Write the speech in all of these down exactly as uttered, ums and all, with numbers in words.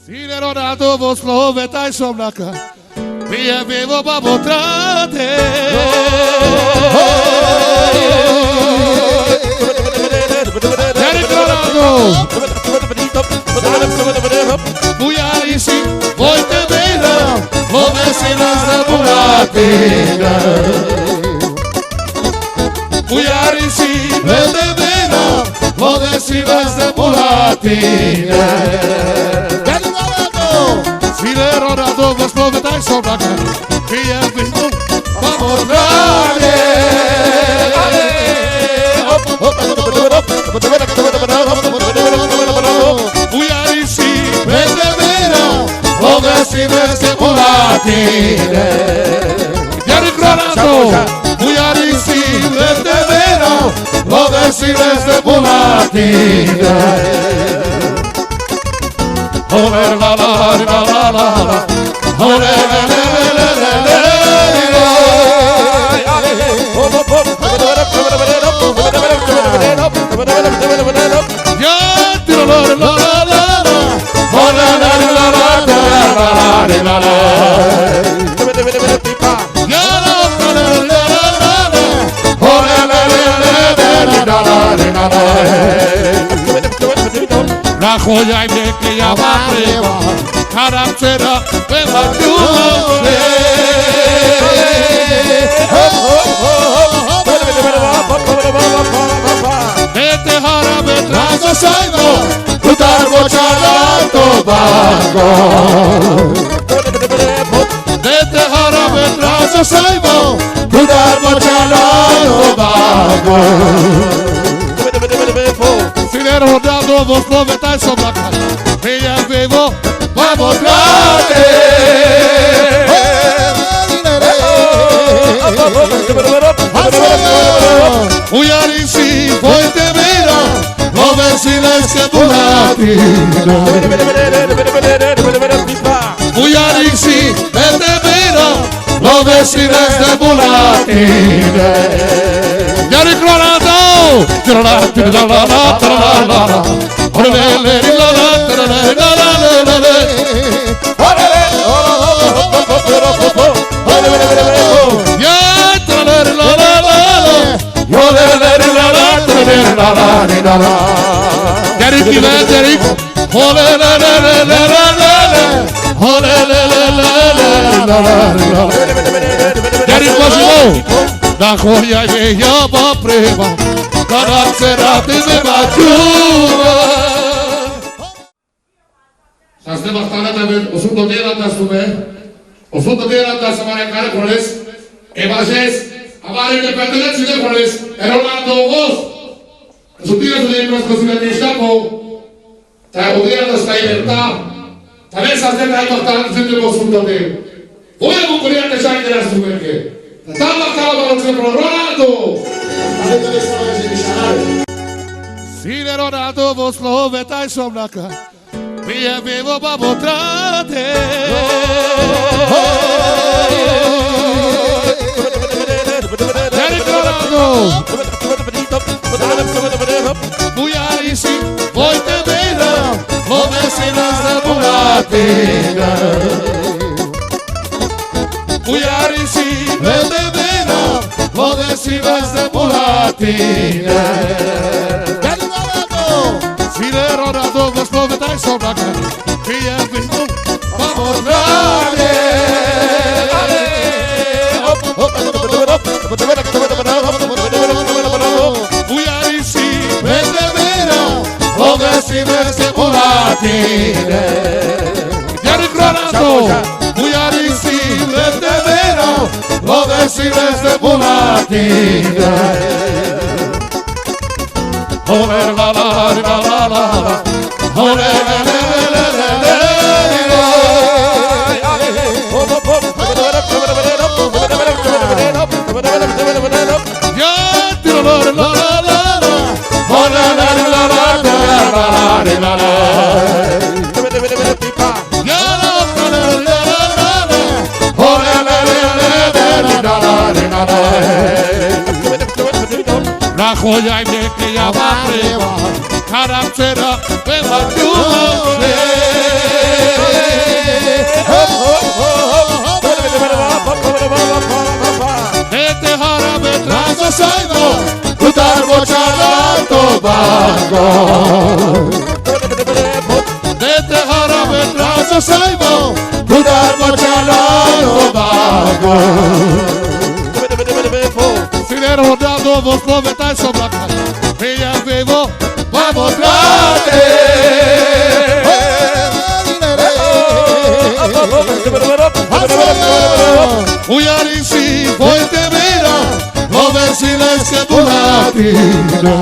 Sine Ronaldo, vos lo vetais somnaka. Via vivo ba motrate. Eric Ronaldo. Muiarisi, voi te vera, lo vesinas de Bulatina. Muiarisi, voi te vera, lo vesinas de Bulatina. Sine Ronaldo, vos lo vetais somnaka. Via vivo ba motrate. Muiarisi, voi te vera, lo vesinas de Bulatina. Eric Ronaldo. Muiarisi, voi te vera, lo vesinas de Bulatina. Ole la la la la la la. Ole le le le le le le. Ya, tiro la la la la la. Ole la la la la la la la. Ya, la la la la la la. Ole la la la la la la. La joya y me que ya va arriba. Caracera, me va a ayudar. Este jarabe trazo saibo, putar bochara tobago. Dete jarabe trazo saibo, putar bochara tobago. Sine Ronaldo, vos lo vetais somnaka. Via vivo ba motrate. Muiarisi, voi te vera, lo vesinas de Bulatina. Muiarisi, voi te vera, lo vesinas de Bulatina. Eric Ronaldo. Eric, Eric. Eric, Eric. Na joya y me ya va arriba. Caracera, me va a ayudar. Sasne bastana tabe, osun to dera ta sume. Osun to dera ta samare kare koles. E bases, amare ke petele chile koles. Ero na do vos. Sutira sutira mas kosina te shako. Ta odea ta sta libertà. Ta le sasne ta bastana sutira osun to de. Voy a buscar a pesar de la suerte. Ta bastana para el Ronaldo. Sine Ronaldo, vos lo vetais somnaka. Via vivo ba motrate. Eric Ronaldo. Muiarisi, voi te vera, lo vesinas de Bulatina. Muiarisi, voi te vera, lo vesinas de Bulatina. Sine Ronaldo, vos lo vetais somnaka. Via vivo ba motrate. Muiarisi, voi te vera, lo vesinas de Bulatina. Eric Ronaldo. Muiarisi, voi te vera, lo vesinas de Bulatina. Ole la la la la la. Ole le le le le le. Ya, tiro la la la la la. Ole la la la la la la. Ya, la la la la la la. La joya y me que ya va arriba. Ara cera, be ma tu. Dete hara be trazo saibo, tutar bo chala to bago. Dete hara be trazo saibo, tutar bo chala to bago. Filero rodado, vos provetai sobra. Ella vivo, vamos trate. Uyarisi, foi te mira, lo vesiles ke bulatina.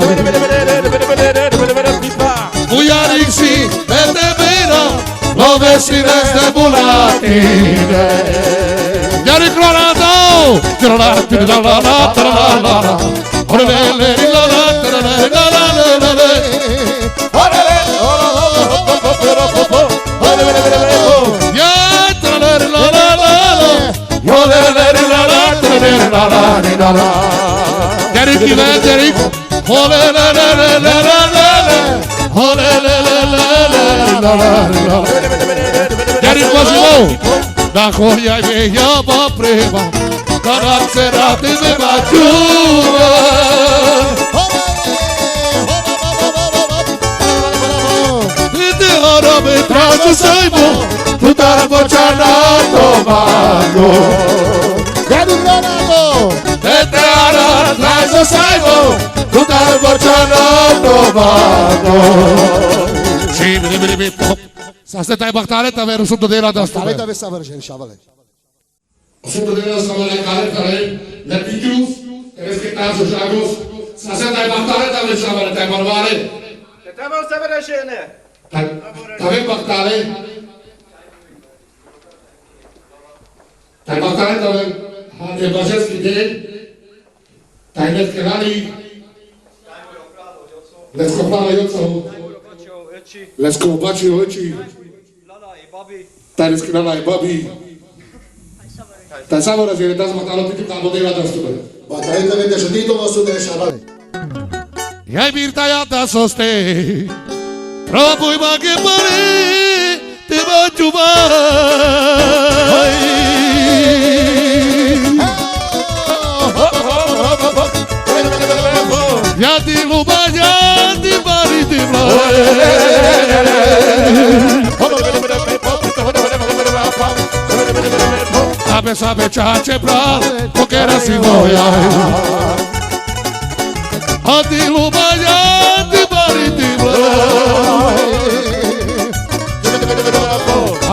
Uyarisi, foi te mira, lo vesiles ke bulatina. Yari kronado, trala, trala, trala, trala. Derek, Ivan, Derek. Derek, Cosimo. Na koya ve ya ba prema. Tara sera te me ba chuva. Ete hara be trazo saibo, tutar bo chala to bago. Gadu Granado. Ete hara trazo saibo, tutar bo chala to bago. Sase tai baktare ta ver, sunto dela das. Baktare ta ver, sabar, shavale. Sunto dela das, sabar, kare, kare, ne pitus, eres ke tazo jagos, sase tai baktare ta ver, sabar, tai barvare. Te tamo sabar, žene. Tai, tai baktare. Tai baktare ta ver, ha, te bajes ki de. Tai leske lali. Lesko plava joco. Lesko bači oči. Taj leske lala i babi. Taj samo razvijene, taj zbog talo ti tu kamo dela da stupe. Ba taj da vede što ti to su dešava. Jaj birta ja da soste. Probuj ma ke pare, te ba čuvaj. Ja ti luba, ja ti bari ti mlaj. Abe sabe čače bral, kokera si moja. A ti luba, ja ti bari ti mlaj.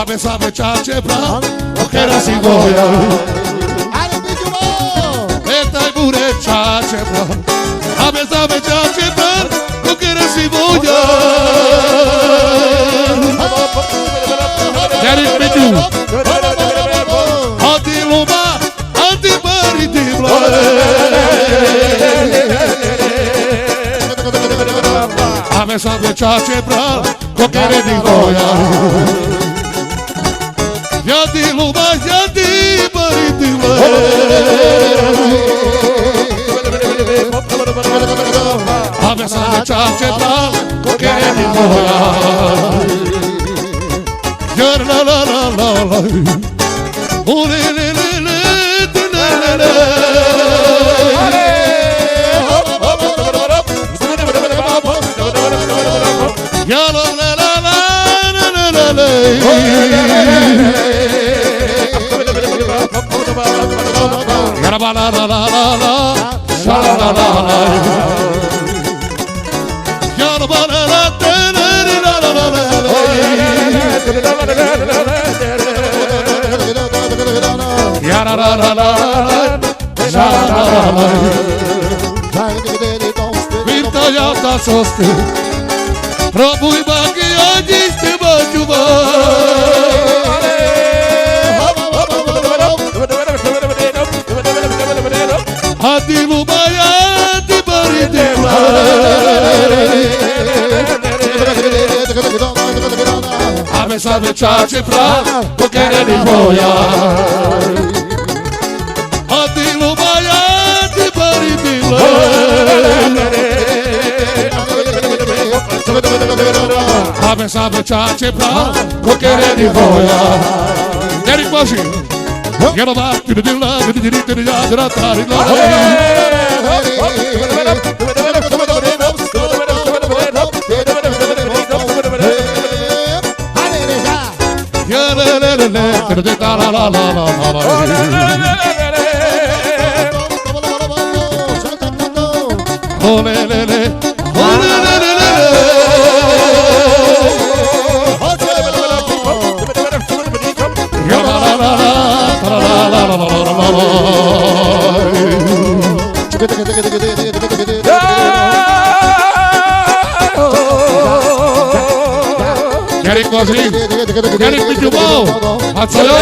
Abe sabe čače bral, kokera si moja. Etaj bure čače bral. Abe sabe čače bral, kokera si moja. Derek Peđu. A ti luba, a ti bari ti mlaj. Abe sabe čače bral, kokera si moja. Ja ti luba, ja ti bari ti mlaj. Abe sabe čače bral, kokera si moja. Ja la la la la la. U le le le le, ti le le le. Ya la la la la, la la la la. Ya la la la la la la, sha la la la la. Ya la la la la, la la la la. Ya la la la la la. Birta ja da soste. Probuj ma ke ja diste ba čuva. A ti luba, ja ti bari ti mlaj. Abe sabe čače bral, kokera si moja. A ti luba, ja ti bari ti mlaj. Ave, ave, csácse pra, porque ele foi. Derek Bosi. Gerek Bosi, gerek Bijumo, Atsoyo.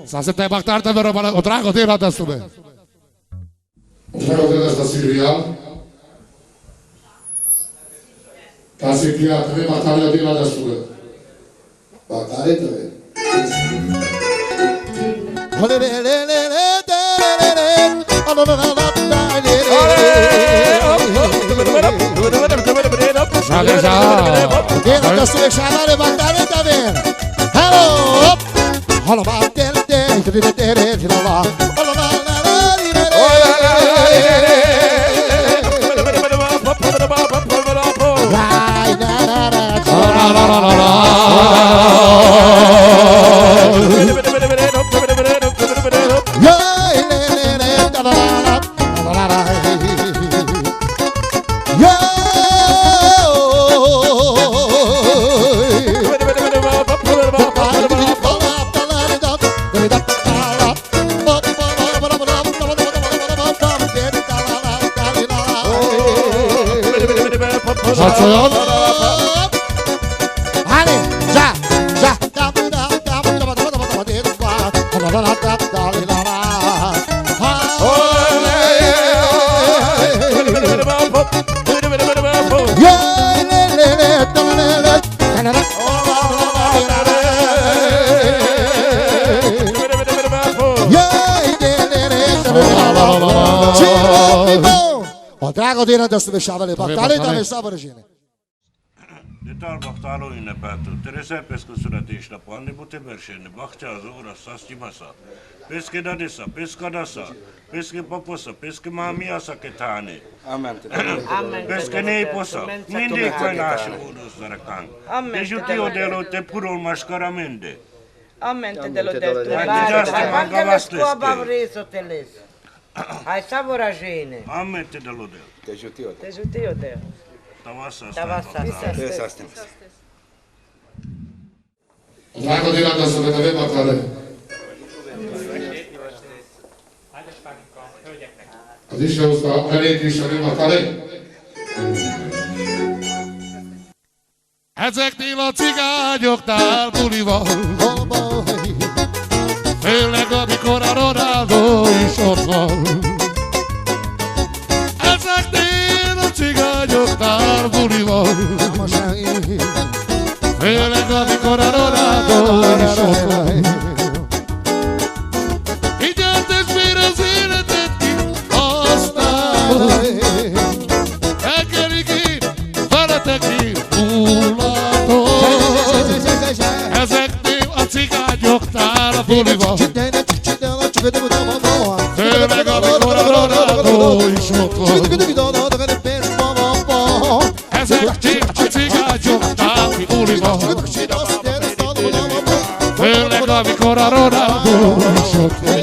Sase te baktare te vero bana, o drago dela dasube. O drago dela dasube. Sase te baktare dela dasube. Baktare te ve. Sale sa. Dela dasube, sale baktare te ve. Hello. O drago dela dasube, sale baktare te ve, sale baktare. Detar baktaro ine peto, te rese peske sura te išla pande bute beršene, bakča zora sas čibasa. Peske dadesa, peska dasa, peske papasa, peske mamijasa ke tane. Amen. Peske neposa, minde ko naše vodo sarakan. Amen. Te žutio delo te purol maškara mende. Amen te delo del. Amen te delo del. Amen te delo del. Amen te delo del. Te žutio del. Te žutio del. Tavasa. Tavasa. Tavasa. Drago dela dasube, te ve baktare. Adiš usta, elé, adiš, te ve baktare. Ezeknél a cigányoktál buli van. Főleg, amikor a Ronaldo is ott van. Ezeknél a cigányoktál buli van. Főleg, amikor a Ronaldo is ott van. Mindjárt, testvér, az életed kihasználod. El kell ígérni, veletek él hullatok. Ezeknél a cigányoktál a buli van. Főleg, amikor a Ronaldo is ott van. Ezeknél a cigányoktál buli van. Főleg, amikor a Ronaldo is ott van.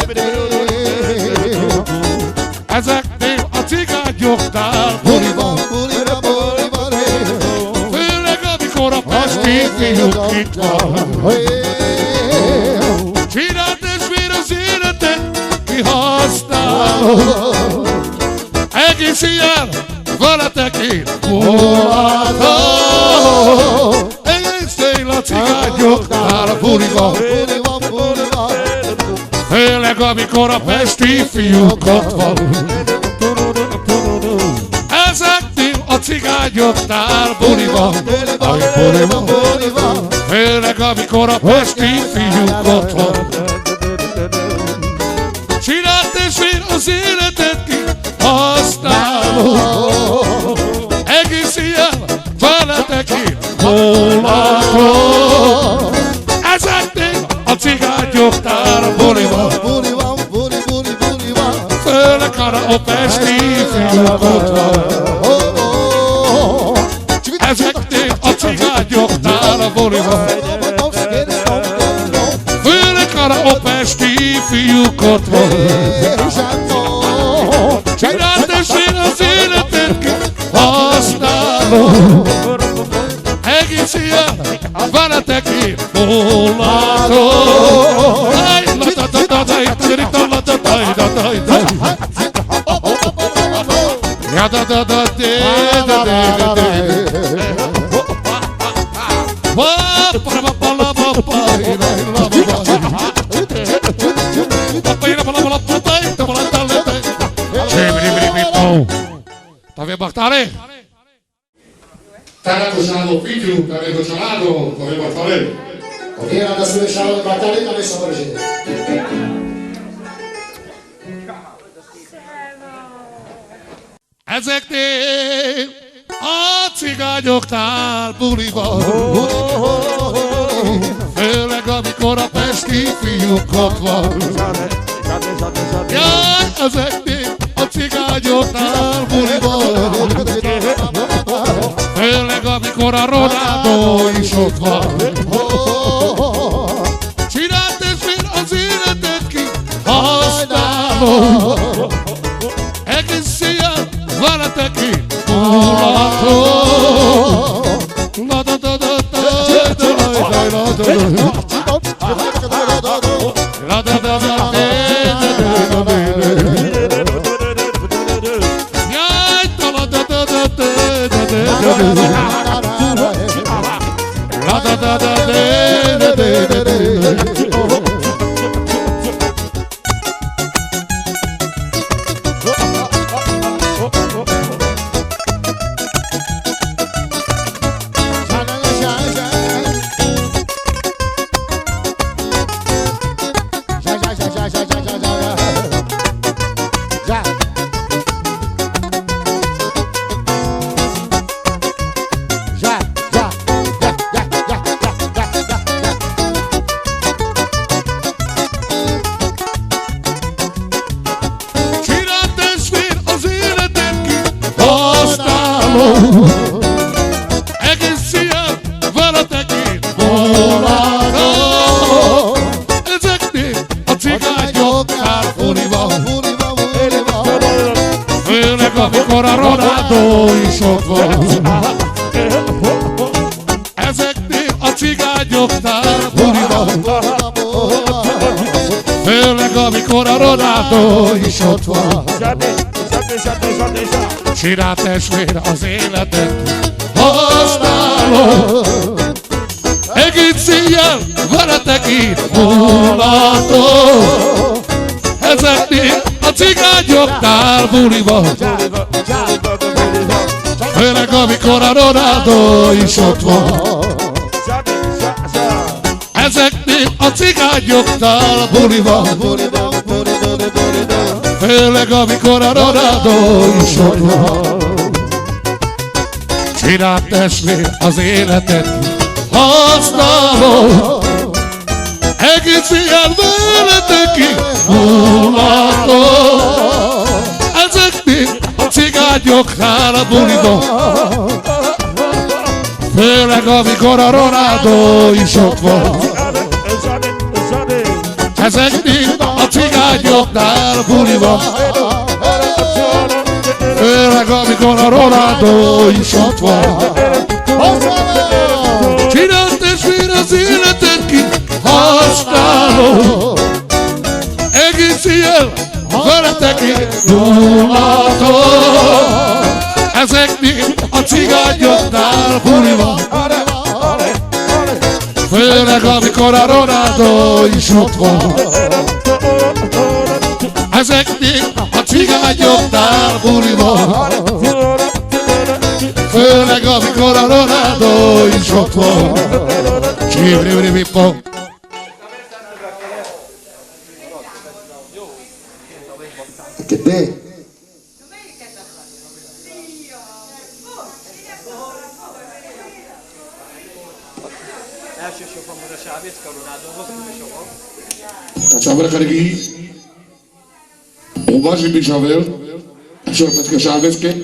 Ezeknél a cigányoktál buli van. Főleg, amikor a pesti fiúk itt van. Csináld, testvér, az életed kihasználod. Egész éjjel veletek én mulató. Egész éjjel a cigányoktál buli van. Főleg, amikor a pesti fiúk ott van. Ezeknél a cigányoktál buli van. Aj, buli van, buli van. Főleg, amikor a pesti fiúk ott van. Csináld, testvér, az életedkét, használod. Egész éjjel veletek én mulató. Ezeknél a cigányoktál buli van. Buli van, buli, buli, buli van. Főleg, ha a pesti fiúk ott van. Ezeknél a cigányoktál buli van. Főleg, ha a pesti fiúk ott van. Csináld, testvér, az életedkét, használod. Egész éjjel veletek én mulató. Aj, la, da, da, da, da, da, da, da, da, da. Ja, da, da, da, de, de, de, de, de. Wa, pa, pa, pa, la, pa, pa, i, la, i, la, pa, pa. Pa, pa, i, la, pa, la, pa, la, pa, pa, i, ta, pa, la, ta, le, te. Sì, bri, bri, bri, po. Tave bahtale. Tare ko šalo, Pitu, tare ko šalo, tave bahtale. Oké, a da so šalo bahtale, tave so bahtale. Ezeknél a cigányoktál buli van. Főleg, amikor a pesti fiúk ott van. Jaj, ezeknél a cigányoktál buli van. Főleg, amikor a Ronaldo is ott van. Csináld, testvér, az életedkét, használod. Egész éjjel veletek én mulató. La, da, da, da, da, da, da, da, da. La, da, da, da, da, da, da, da. Jaj, la, da, da, da, da, da, da. La, da, da, da, da, da, da, da. Csináld, testvér, az életedkét, használod. Egész éjjel veletek én mulató. Ezeknél a cigányoktál buli van. Főleg, amikor a Ronaldo is ott van. Ezeknél a cigányoktál buli van. Főleg, amikor a Ronaldo is ott van. Csináld, testvér, az életedkét, használod. Egész éjjel veletek én mulató. Ezeknél a cigányoktál buli van. Főleg, amikor a Ronaldo is ott van. Ezeknél a cigányoktál buli van. Főleg, amikor a Ronaldo is ott van. Csináld, testvér, az életedkét, használod. Egész éjjel veletek én mulató. Ezeknél a cigányoktál buli van. Főleg, amikor a Ronaldo is ott van. Ezeknél a cigányoknál buli van. Főleg, amikor a Ronaldo is ott van. Csináld, testvér, az életedkét, használod. Egész éjjel veletek én mulató. Ez Buniva. Főleg, amikor a Ronaldo is ott van. Ezeknél a cigányoknál buli van. Főleg, amikor a Ronaldo is ott van. Csiribiribibom. Kedé. Elsősorban a Sávészke, a Ronaldo volt, és a... Znači, ov uvaženi bi želel, znači, Šavéske.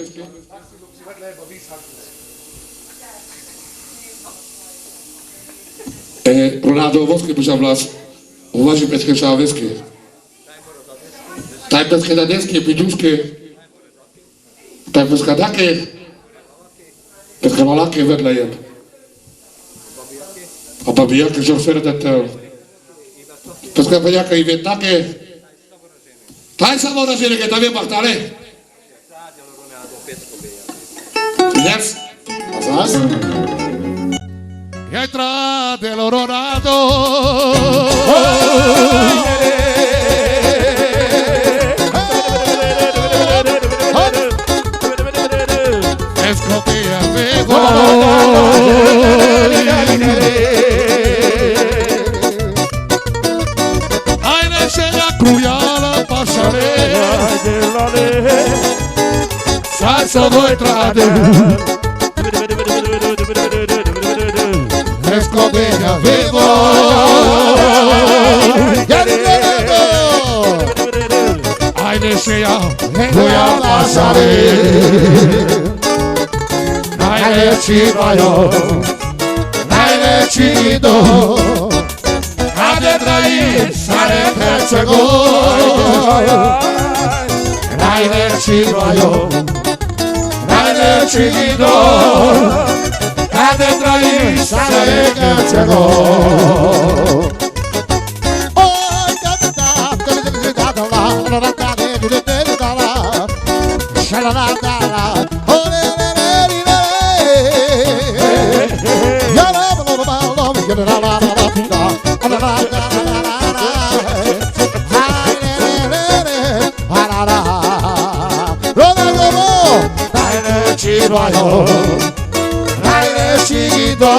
E, Ronaldo, ov uvaženi bi želel, uvaženi bi Šavéske. Taj peske dadeske, piđuske. Taj peske dake. Peske lalake vedno jekh. A babijake, šor fere te tel. Peske babijake i vedno dake. Taj samo da želite da ve bahtale. Yes. Azas. Jaj, tra del Ronaldo. Escopia vivo. Aj, ne se ja krujala pasare. Sa so voi trade. Escopia vivo. Aj, ne se ja krujala pasare. Aj, ne se ja krujala pasare. Najlepši do. Kade traji šare Hercego. Najlepši do. Najlepši do. Kade traji šare Hercego. Najlepši do.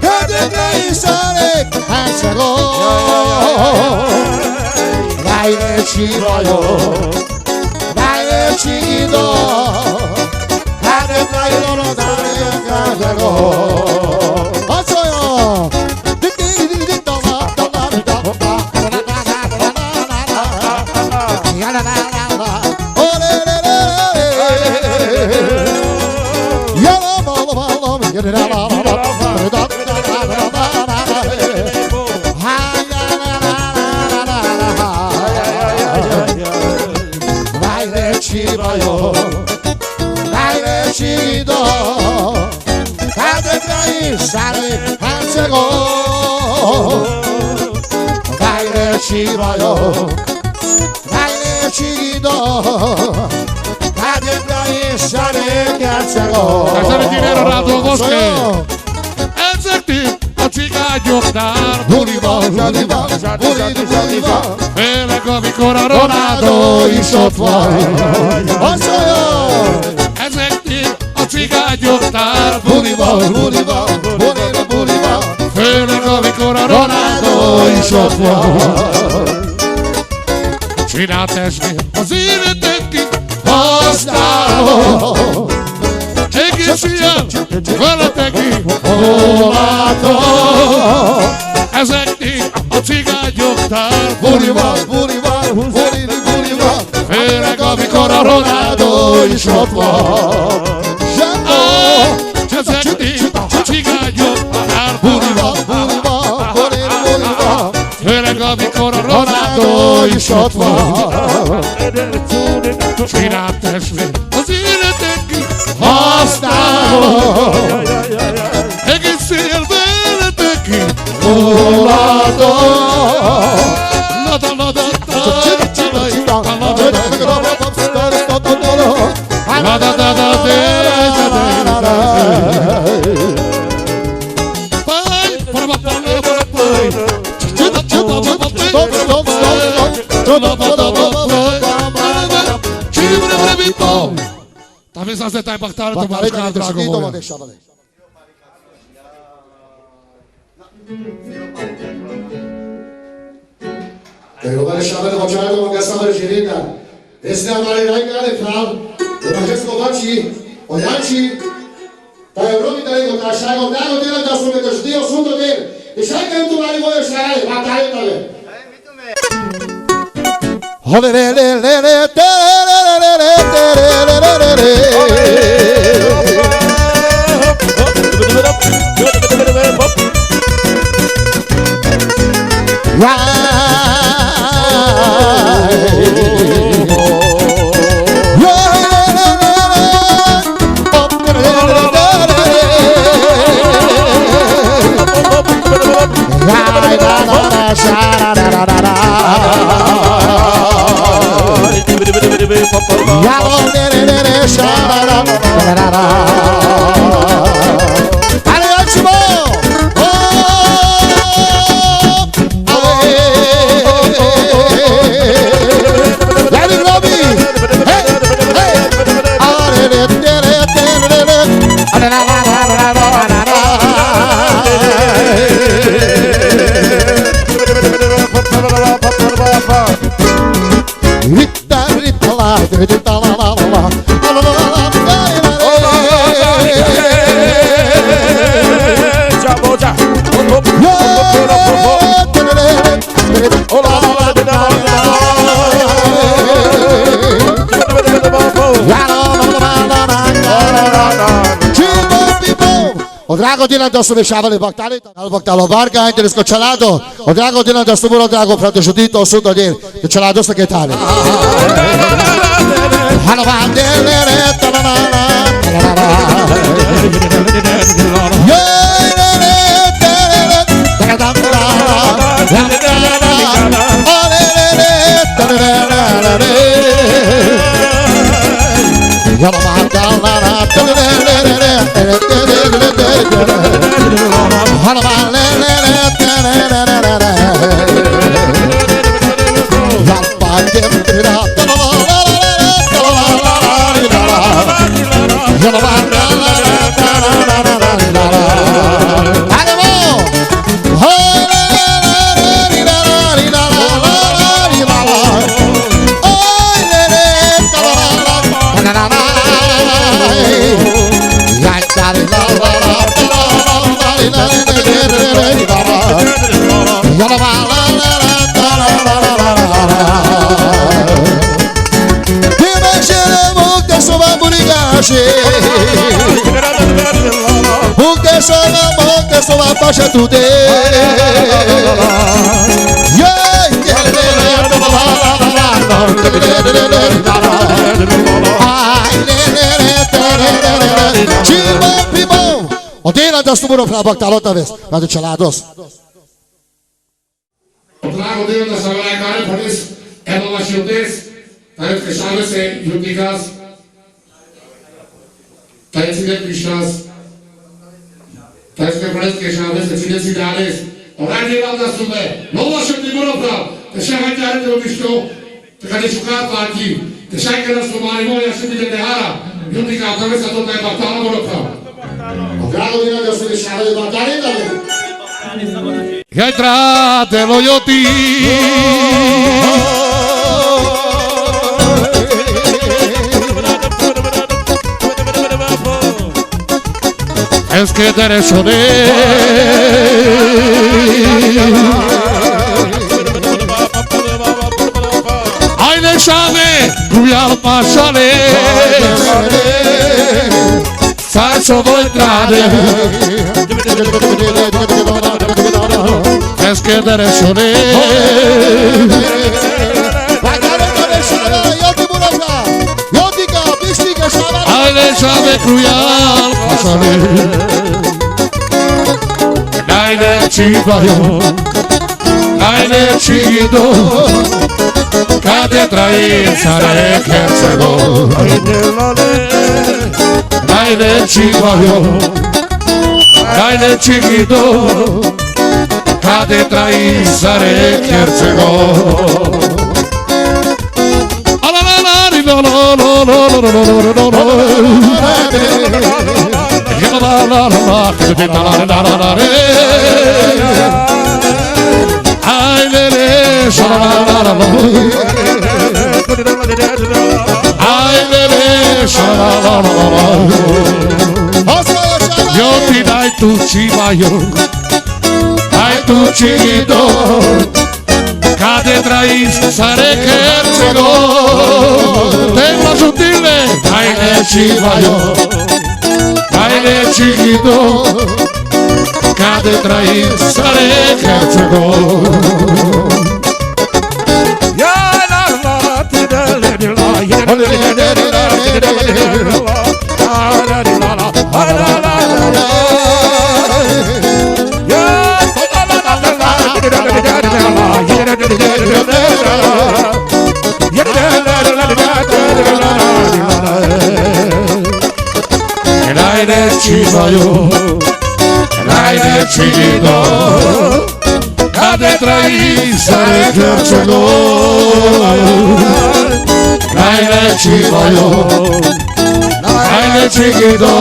Kade traji šare Hercego. Najlepši do. Najlepši do. Kade traji šare Hercego. Očojo. Najlepši do. Najlepši do. Kade traji šare Hercego. Najlepši do. Najlepši do. Kade traji šare Hercego. Ezek ti a cigányoknál buli van, buli van, buli van. Főleg, amikor a Ronaldo is ott van. Ezek ti a cigányoknál buli van, buli van, buli van, buli van. Főleg, amikor a Ronaldo is ott van. Csinál testvére az élete kihasználó. Egész éjjel veletek óváltam. Ezek ti a cigányoknál buli van, buli van, buli, buli van. Főleg, amikor a Ronaldo is ott van. Ezek ti a cigányoknál buli van, buli van, buli, buli van. Főleg, amikor a Ronaldo is ott van. Csinál testvére az élete kihasználó. Egész éjjel veletek óváltam. La da la da da. La da da da. Talvez aze tai baktare, baktare, baktare. Te roba le šabale, bača to, bača šabale žirita. Resna mare rai kare fral. Te bača skovači, ojači. Taj robi taj go ta šaj go, ta go dela da su me da šti osundo del. I šaj kaj tu mari moje šaj, ma taj tale. O drago dilan da su me šabale baktare, baktalo barka, interesko čelado. O drago dilan da su muro drago frate žudito, osundo del. Te čelado sa ke tale. O dilan da su muro fra baktalo ta vez, na te čelados. O drago dilan da su me šabale kare, polis, eno vaši otes, taj ke šabes e jutikas, taj ke pišas, taj ke polis ke šabes e čines i danes. O drago dilan da su me, no vaši oti muro fra, te šaj kare te obišto, Te ka te šukar pati, te šaj kera so mari moja šupi te dehara, jutikas, ka vesa to taj baktalo muro fra. O drago dilan da su me šabale baktare tale. Jaj tra te lo joti. Es ke dere šone. Ajde šame, kujal pašale. Sa so voj trade. Es ke dere šone. Ajde šame, kujal pašale. Najlepši vajo, najlepši do, kade traji sare Hercego. Najlepši vajo, najlepši do, kade traji sare Hercego. Ai lele, sha-la-la-la-la. Ai lele, sha-la-la-la-la. Yo ti dai tu cibayo, ai tu cido. Cade tra i sare che cego. Te la giutile. Ai le cibayo, ai le cido. Cade tra i sare che cego. Nai ne cibayo, nai ne cido. Cade tra i sare che cego. Nai ne cibayo, nai ne cido.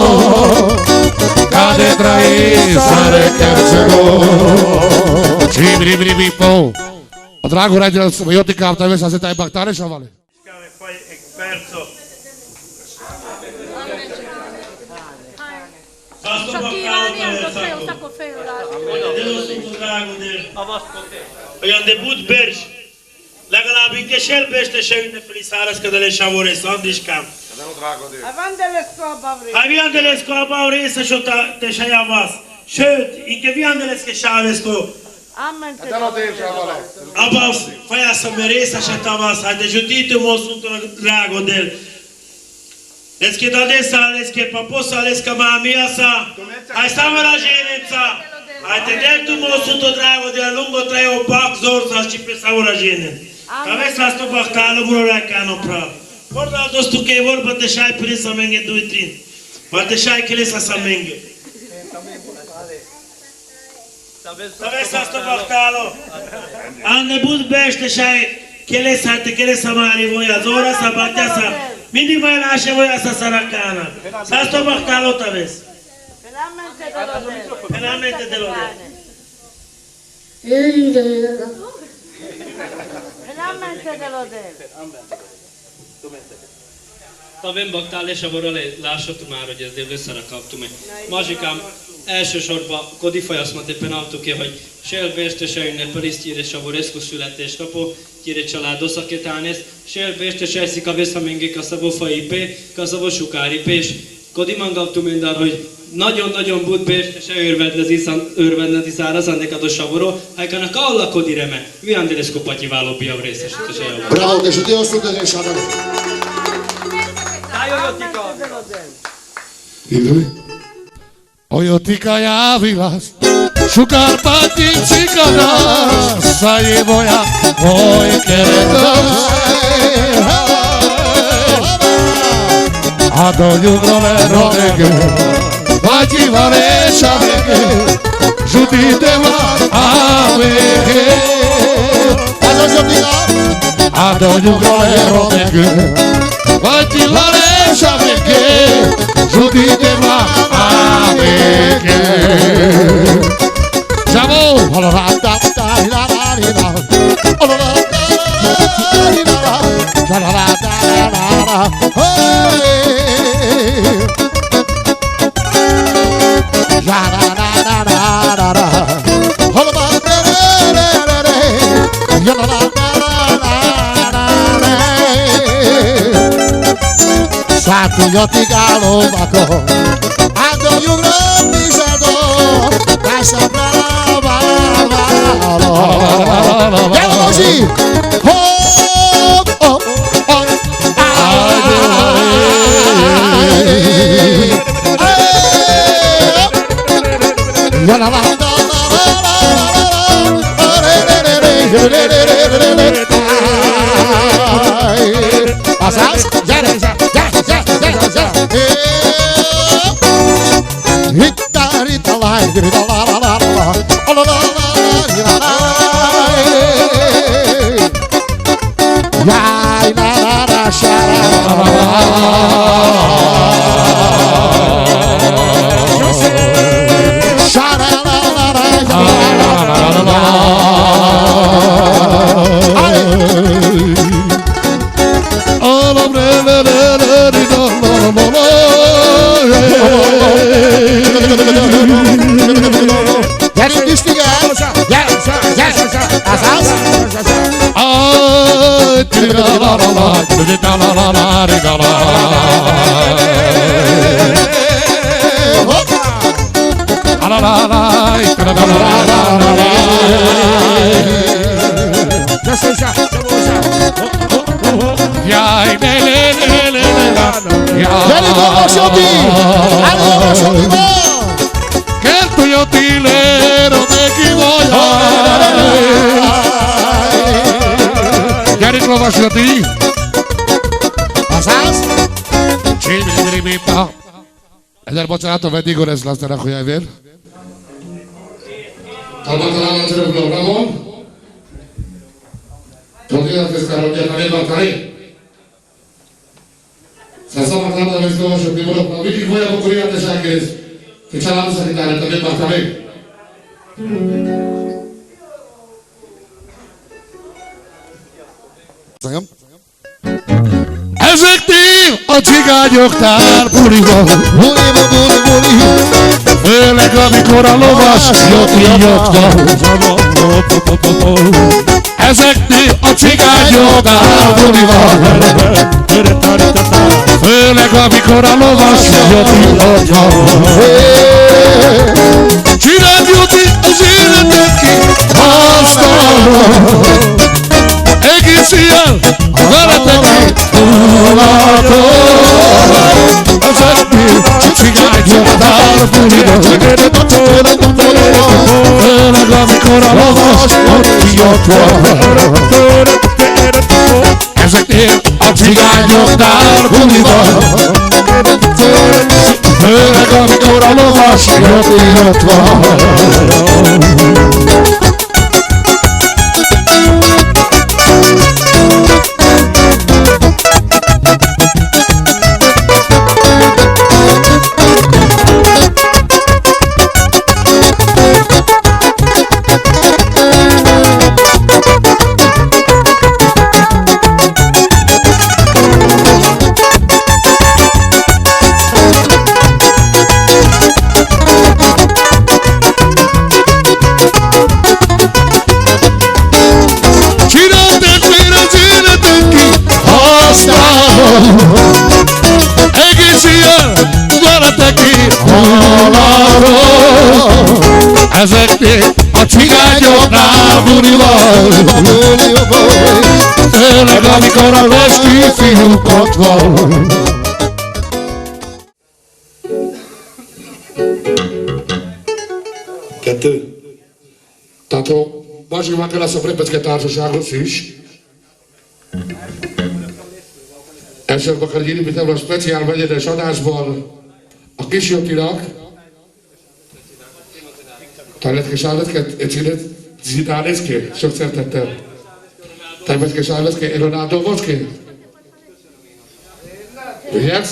Cade tra i sare che cego. Cibri bri bi po. Drago, radi, jao ti ka, ta ves, a se taj bahtale, šavale. Škave faj eksperto. Sasto bahtalo, ta ves, sako. Delo so tu drago del. Oj ande but berš. Lagala bi ke šel berš te šaj une pelisaraska dale šavore sandiškam. Aviandelesko abavre. Aviandelesko abavre sa šoj ta te šaj avas. Šoj, i ke viandeleske šavesko. Amen te delo del. Abavs, faja sa meresa šaj ta avas, ajde, žutite mo sunto drago del. Leske dadesa, leske paposa, leska mamijasa. Aj sa me raženenca. Aj te del tu mo sunto drago del, lungo trajo pak zorca, čipe sa me raženen. Amen. Ka ves sasto bahtalo, muro rakano pra. Por da dostu ke vorba te šaj prinsa menge duj trin. Ma te šaj kelesa sa menge. Ta ves sasto bahtalo. Ande but berš te šaj kelesa, te kelesa mari voja, zorasa, batjasa. Mindi maj laše voja sa sarakana. Sasto bahtalo ta ves. Penamente delo del. Penamente delo del. Penamente delo del. Amen. Tumen. Ta ven bahtale šavoro le, lašo tumaro Deus, Deus sarakat tumen. Mažikam, elsősorban, kodi fajasma te penaltu ke, hogy šel berš te šaj une pelis, čire šavoresko születésnapot, čire családosa ke tánes, šel berš te šaj sikavesa menge kasavo fajipe, kasavo šukaripe, Kodi mangav tumendar, hogy nagyon-nagyon but berš te šaj örvendezi san-, örvendezi sarasande kado šavoro, aj kana ka ola kodi reme, viandelesko pačivalo bi avreseš te šaj avro. Bravo, ke šutio su te šaj avro. Ojo ti ka javilas, šukar pačin čikadas, sa i voja moj keredas. A do ljubrole rodege, vađi vare šavege, žuti deva avege. A do ljubrole rodege, vađi vare šavege, žuti deva avege. Žavo! Satu yo tiga lo bako. Ando yugro pisado. Kasa bala bala bala. Ya lo si. Ho, ho, ho. Ay, ay, ay. Jani, vamos, Xoti! Vamos, Xoti, vamos! Kerto yo ti lero te ki voy a. Jani, vamos, Xoti! Pasas? Csimiri, miri, mipa. Ezzel bocsánatot vendégünkre, Laszter Rákói Ever. Találtam a programon. Tudja, ez kár, hogy nem akarja. Szóval szabad lábra vesz, hogy mi van, mindig olyan, akkor értesek kész. Ki csinálom, szerintem nem akarja. Ezek ti a cigányok tárbuliba. Buliba, buli, buli. Főleg, amikor a lovas Joti ott van. Ezek ti a cigányok tárbuliba. Főleg, amikor a lovas Joti ott van. Csináld, Joti, az életen ki, aztán egész éjjel veletek ki. Ezek ti a cigányok tárbuliba. Főleg, amikor a lovas Joti ott van. Ezek ti a cigányok tárbuliba. Főleg, amikor a lovas Joti ott van. Csináltak, csinál, csináltak ki, aztán egész éjjel veletek ki. Ezek ti a cigányok tárbuliba. Főleg, amikor a lovas Joti fiúk ott van. Kettő. Táncot, másik meg kell, a Repecske Társaságot is. Elsősorban kell írni, mint a speciál vegyenes adásban a kis Jotinak. Te lett kis állatke, egy csinet, zidálnézke, sok szeretettel. Te lett kis állatke, Ronaldo voltke? Vigyázz!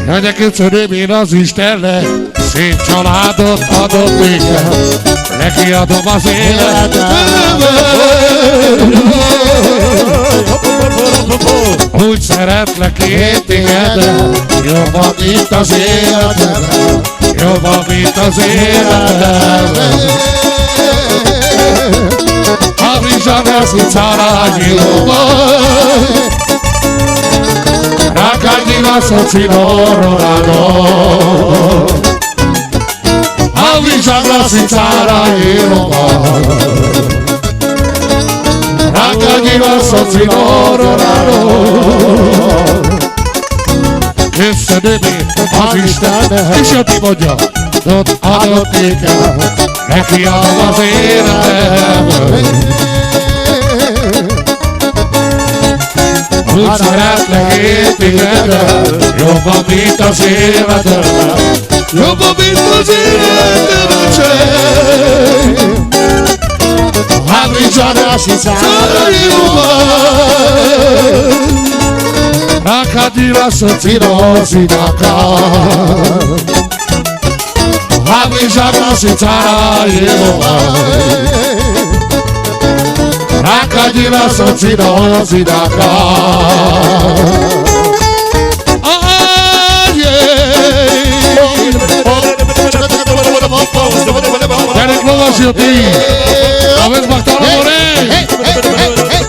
Jaj, de köszönöm én az Istennek, szép családot adott nékem. Neki adom az életemet. Úgy szeretlek én téged, jobban, mint az életemet. Jobban, mint az életemet. Abri žana si cara jilova. Rákád díváš a cino rorádo. Abri žana si cara jilova. Rákád díváš a cino rorádo. Köszönöm én az Istennek, és a ti mondja, ott adott nékem, neki adom az életemet. Úgy szeretlek én téged, jobban, mint az életemet. Jobban, mint az életemet sem. Abri žana si cara jilova. Rákád díváš a cino rorádo. Abri žana si cara jilova. Rákád díváš a cino rorádo. Gyere, lovas Joti! A vezd meg talán, hey, hey, hey, hey, hey.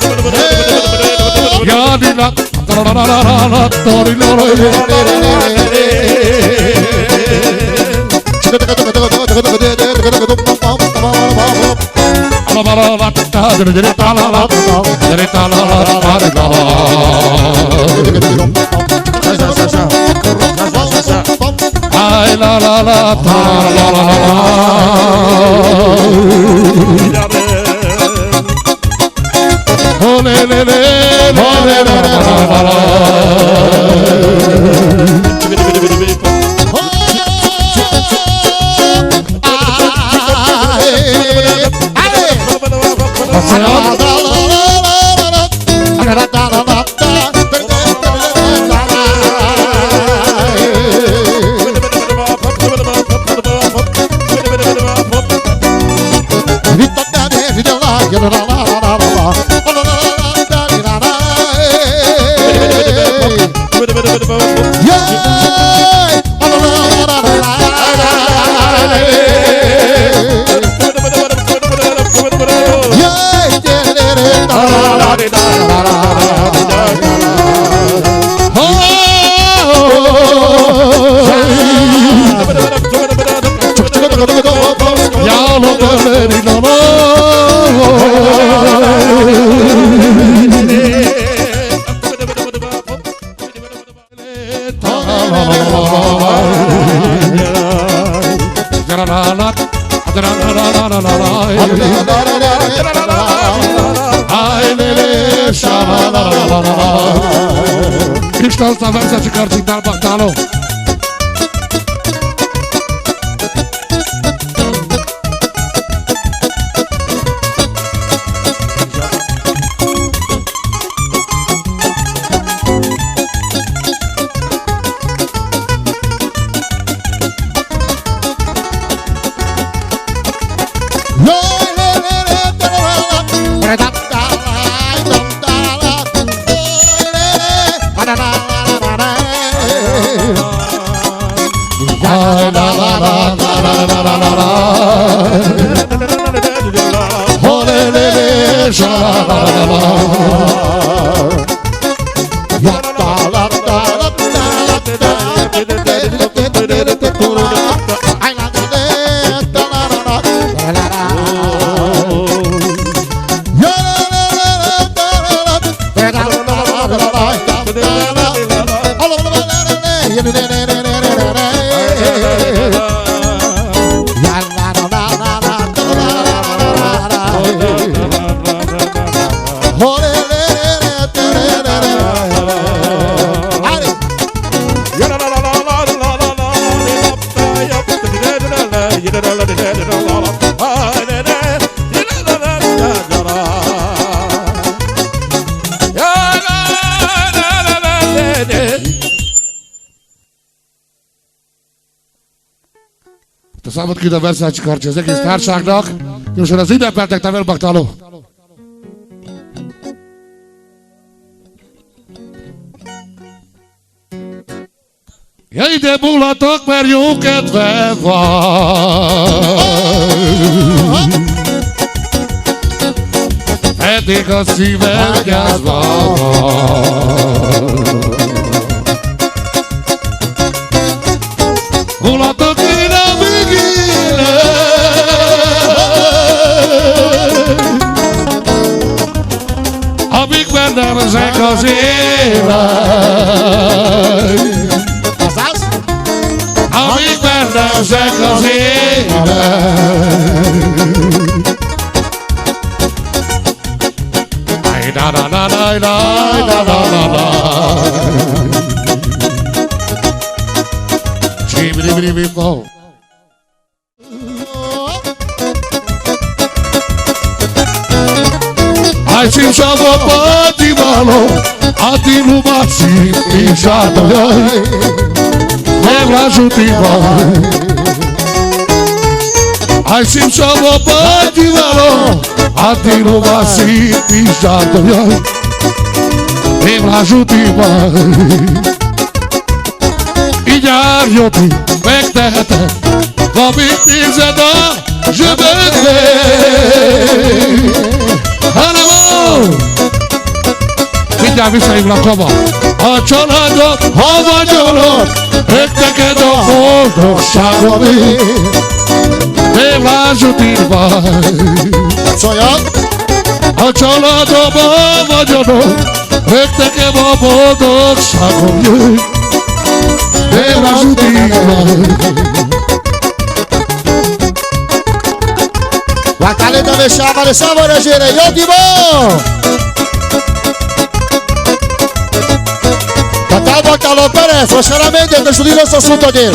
Ишte са версея чикъарчи, дар бахтало. Te samo ki da versa čikar čez neki staršak dak, još razine pertek ta ver baktalo. Ej, de bula tok per juket veva. Edi ga si verga zvava. Bula tok ina vigile. Abik bendar se kozina. Pasas? Abik bendar se kozina. Ai, da, da, da. Čibri, bri, bri, bo. Ai, sim, šavo, pa ti malo, a ti lubasi, ti šado, joj. Me vlažu ti ba. Aj sim šavo pa ti valo, a ti lubasi ti šado, joj. Me vlažu ti ba. I ja jo ti bektete, ko bi ti zeda, že bekte. Hanamo. Ti Mindjárt visszahívlak abba. A családod, ha vagy örök, öröknek a boldogságot, de lázadj meg. Szóljál! A családod, ha vagy örök, öröknek a boldogságot, de lázadj meg. Vacaleta me sciama le savore gere, io ti vo! Tata, vacalo per eso, solamente che su di lo sto sotto te.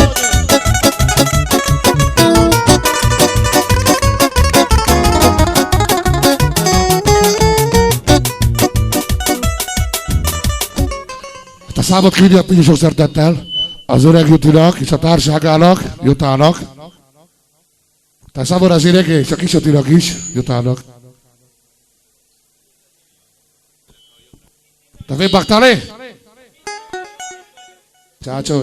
Te a Sábot küldjük sok szeretettel az öreg Jutinak és a társágának, Jutának. Te a Sábot az öreg és a kis Jutinak is, Jutának. Te vén baktale? Csácsó.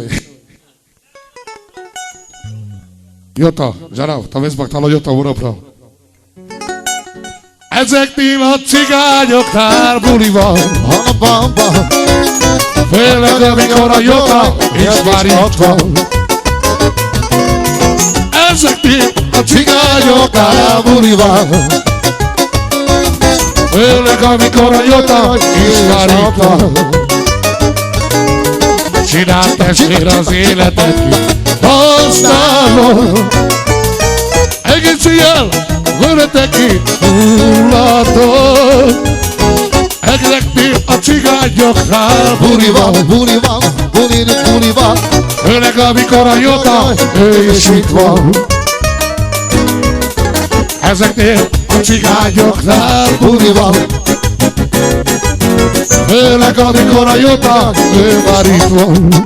Juta, zsárav, te vén baktale, Juta, urapra. Ezeknél a cigányoknál buli van. Főleg, amikor a Juta is már itt van. Ezeknél a cigányoknál buli van. Főleg, amikor a Juta is már itt van. Csináld, testvér, az életen kihasználod. Egész éjjel vörös ki hulladtad. Ezeknél a cigányoknál buli van, buli van, buli, buli van. Főleg, amikor a Juta, ő is itt van. Ezeknél a cigányoknál buli van. Főleg, amikor a Juta, ő már itt van.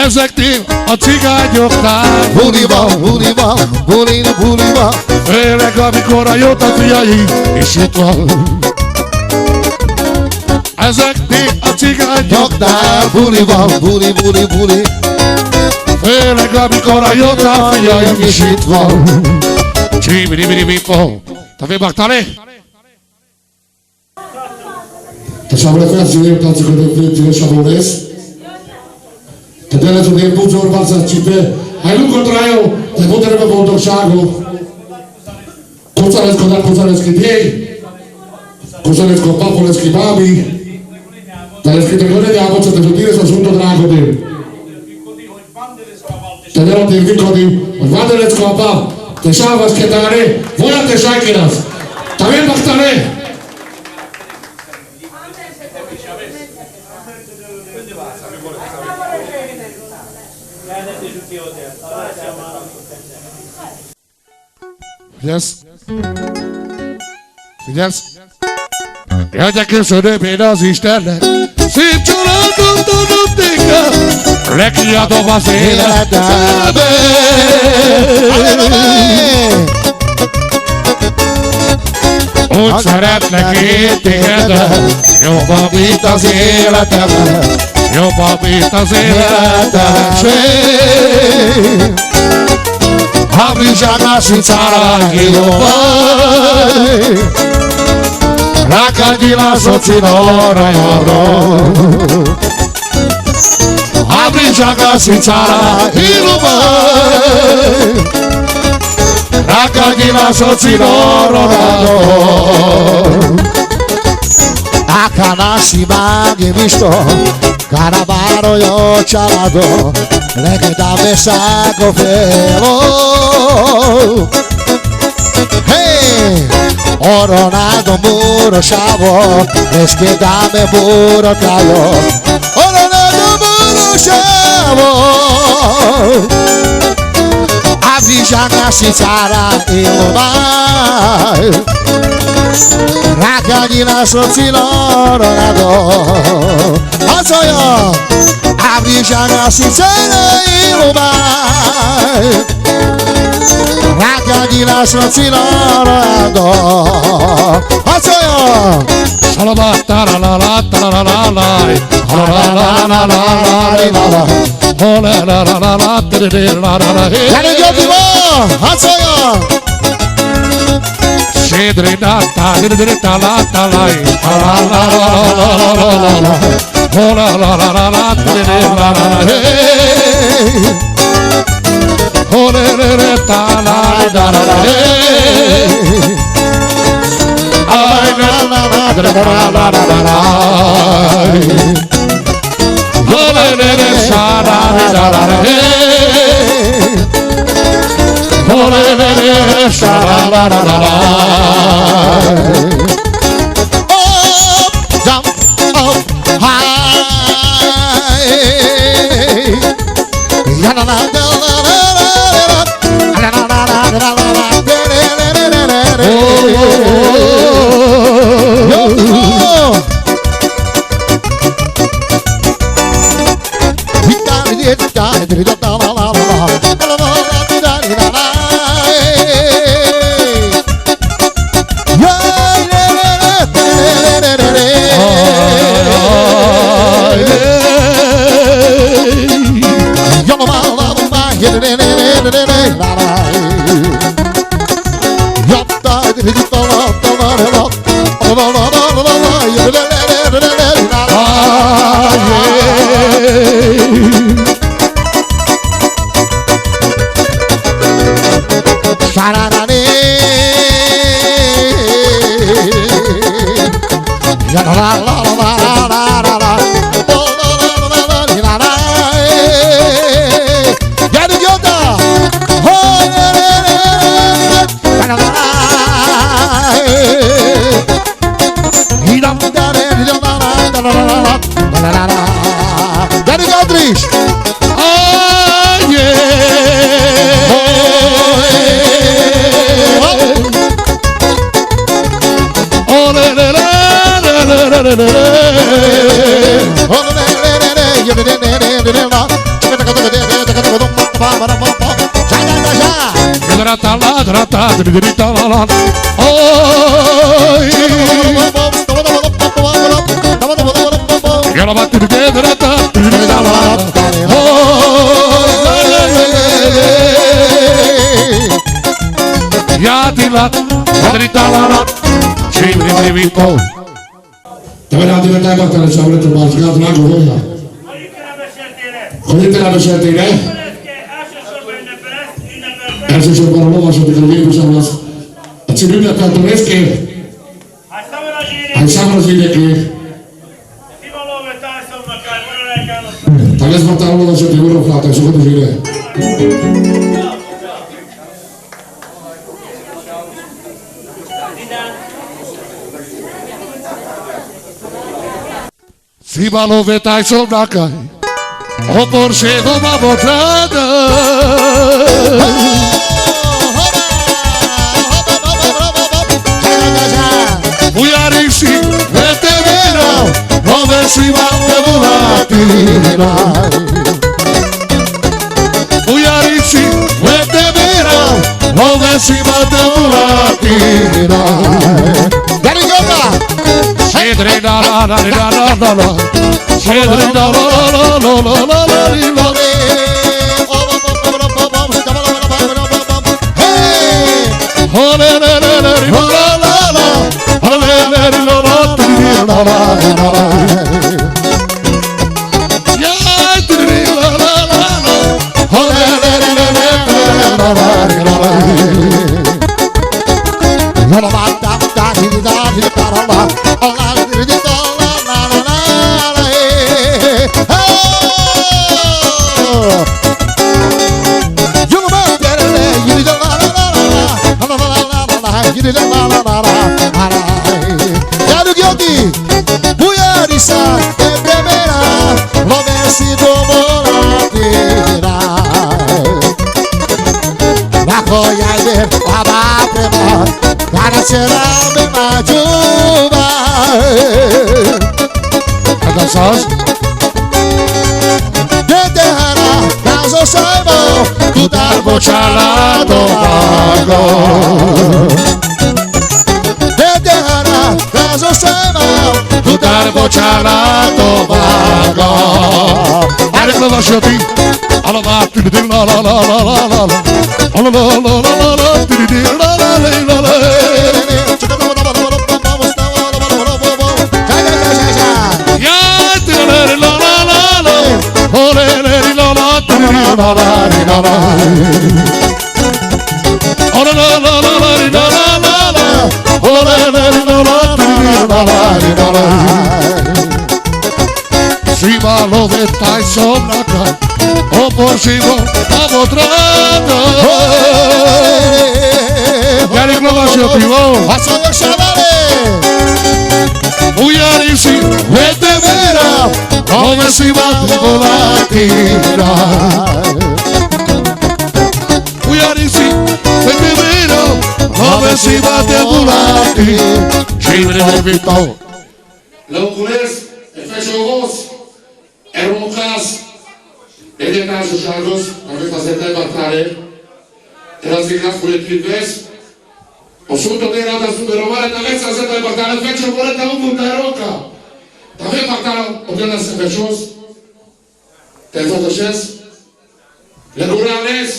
Ezeknél a cigányoknál buli van, buli van, buli, buli van. Főleg, amikor a Juta fiai is itt van. Ezeknél a cigányoknál buli van, buli, buli, buli. Főleg, amikor a Juta fiai is itt van. Csibidi, bidi, bidi, bidi. Te vén baktale? Te šabole fensi, te čiko te fensi, te šabole. Te dele so te buzo barsa čipe. Aj luko trajo, te potrebe boldogságot. Kosarecko, da kosarecki dej. Kosarecko, papolecki babi. Te lecki te gore, ja počo te so tire so sunto drago dej. Te delo te vikodi, vandelecko apa, te šavas ke dare, voja te šajkeras. Te vén baktale. Figyelsz? Figyelsz? Jaj, de köszönöm én az Istennek, szép családot adott nekem. Neki adom az életemet. Úgy szeretlek én téged, jobban, mint az életemet. Jobban, mint az életemet. Avrì già la sinsara che lo vai. Raccogli la sua zinora e ora. Avrì già la sinsara che lo vai. Raccogli la sua zinora e ora. Akana si magi visto. Karabaro yo čalado, leke dame sa kofelo. Hej! Oro na do muro šavo, leke dame muro kalo. Oro na do muro šavo. Avrì già la sinsara e lo vai. Raccogli la sua zinora e ora. Asoyo, avrì già la sinsara e lo vai. Raccogli la sua zinora e ora. Asoia. Salaba, taralala, taralala, taralala, taralala, taralala. Ho, la, la, la, la, la, tiriri, la, la, la, he. Gari goti mo, asoia. Sidri, da, ta, diri, diri, ta, la, ta, la, he. La, la, la, la. Ho, la, la, la, la, la, tiriri, la, la, la, he. Ho, le, le, le, ta, la, da, la, la, he. Ai, la, la, la, la, la, la, la, la. Ho, le, le, le, sa, la, da, la, la, he. Ho, le, le, le, sa, la, la, la, la, la. Up, down, up, high. Dani Godris. Ai, ai. Oi. Oi, le, le, le. Oi, le, le, le. Hidrata la, hidrata, hidrata la. Oi. Yala ba, hidrata, hidrata la. Oi. Ya tila, hidrata la. Chim, chim, chim, chim. Tabe na, tabe na, tabe na, tabe na, tabe na, tabe na. Kodi te na be serte ne? Ese so para lo so te kodi te sa mas. Atsi duna ta to es ke. Ai sa mas ide ke. Tal vez mata lo so te uro flata so ko te ide. Siba lo veta iso nakai. O por se go ba botrada. Uyarisi, vete vera, no ve si va te volatina. Uyarisi, vete vera, no ve si va te volatina. Gari Gota. Sedre da da da da da da da. Sedre da da da da da da da da da. Hey! Ho le le le le ri la la la. Ho le le ri la la, ti ri la la la la. Ya, ti ri la la la la. Ho le le le le le la la la la. Uyarisa, e primera, lo me si do moratina. Nakoya de, baba prema, para será me majuba. Entonces, de te hara, nazo saibo, tu tal bochala do mago. De te hara, Bocsánat, drága. Várj, lovas Joti. Sima lo de tai so naka, o por sima, a botrata. Várj, lovas Joti. Asa yo shalale. Ujarisi, vete vera, o me sima de volatina. Ujarisi, vete vera, o me sima de volatina. Sima de volatina. Lókules, e fechovos, e rokas, e de tašo šagos, a me fase te baktare, e las vikas pule tridves, o sunto de rada su de romare, ta me fase te baktare, fecho pule ta un punta roka, ta me baktare, o de las fechos, te fotošes, le guranes,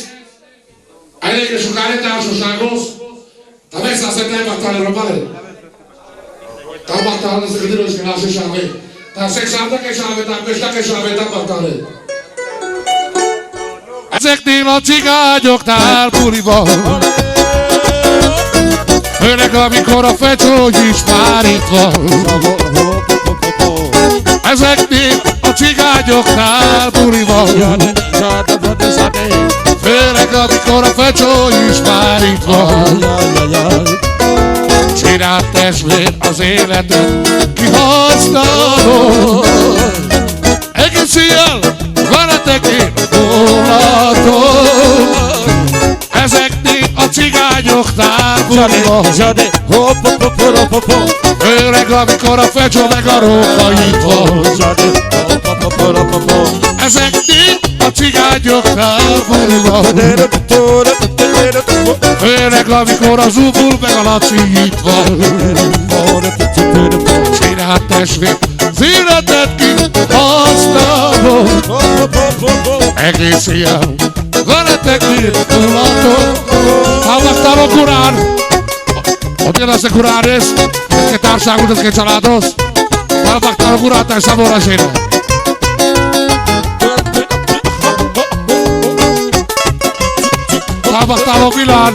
Ajde, ke šukare tašo šagos. Ta me fase te baktare, romare. Ta baktare, se kedi roš ke naše šave. Ta seksa ke šave, ta pešta ke šave, ta baktare. Ezek trin a cigány oktára buli van. Főleg, amikor a fecsó is már itt van. Ezek trin a cigány oktára buli van. Főleg, amikor a fecsó is már itt van. Csináld, testvér, az életed kihasználod. Egész éjjel veletek én a vonaton. Ezek trin a cigány oktára buli van. Zsadi, zsadi, hopp, hopp, hopp, hopp, hopp, hopp. Főleg, amikor a fecsó meg a róka itt van. Zsadi, hopp, hopp, hopp, hopp, hopp, hopp. Ezek trin a cigány oktára buli van. Főleg, amikor a Zubul meg a Laci itt van. Csináld, testvér, az életed kihasználod. Egész éjjel veletek én a vonaton. Támogattam a Gurán. Oddio, se Gurán es, es que tal, Sánchez, es que Chalados. Támogattam a Gurát és Szabó Rezsére. Támogattam a Milán.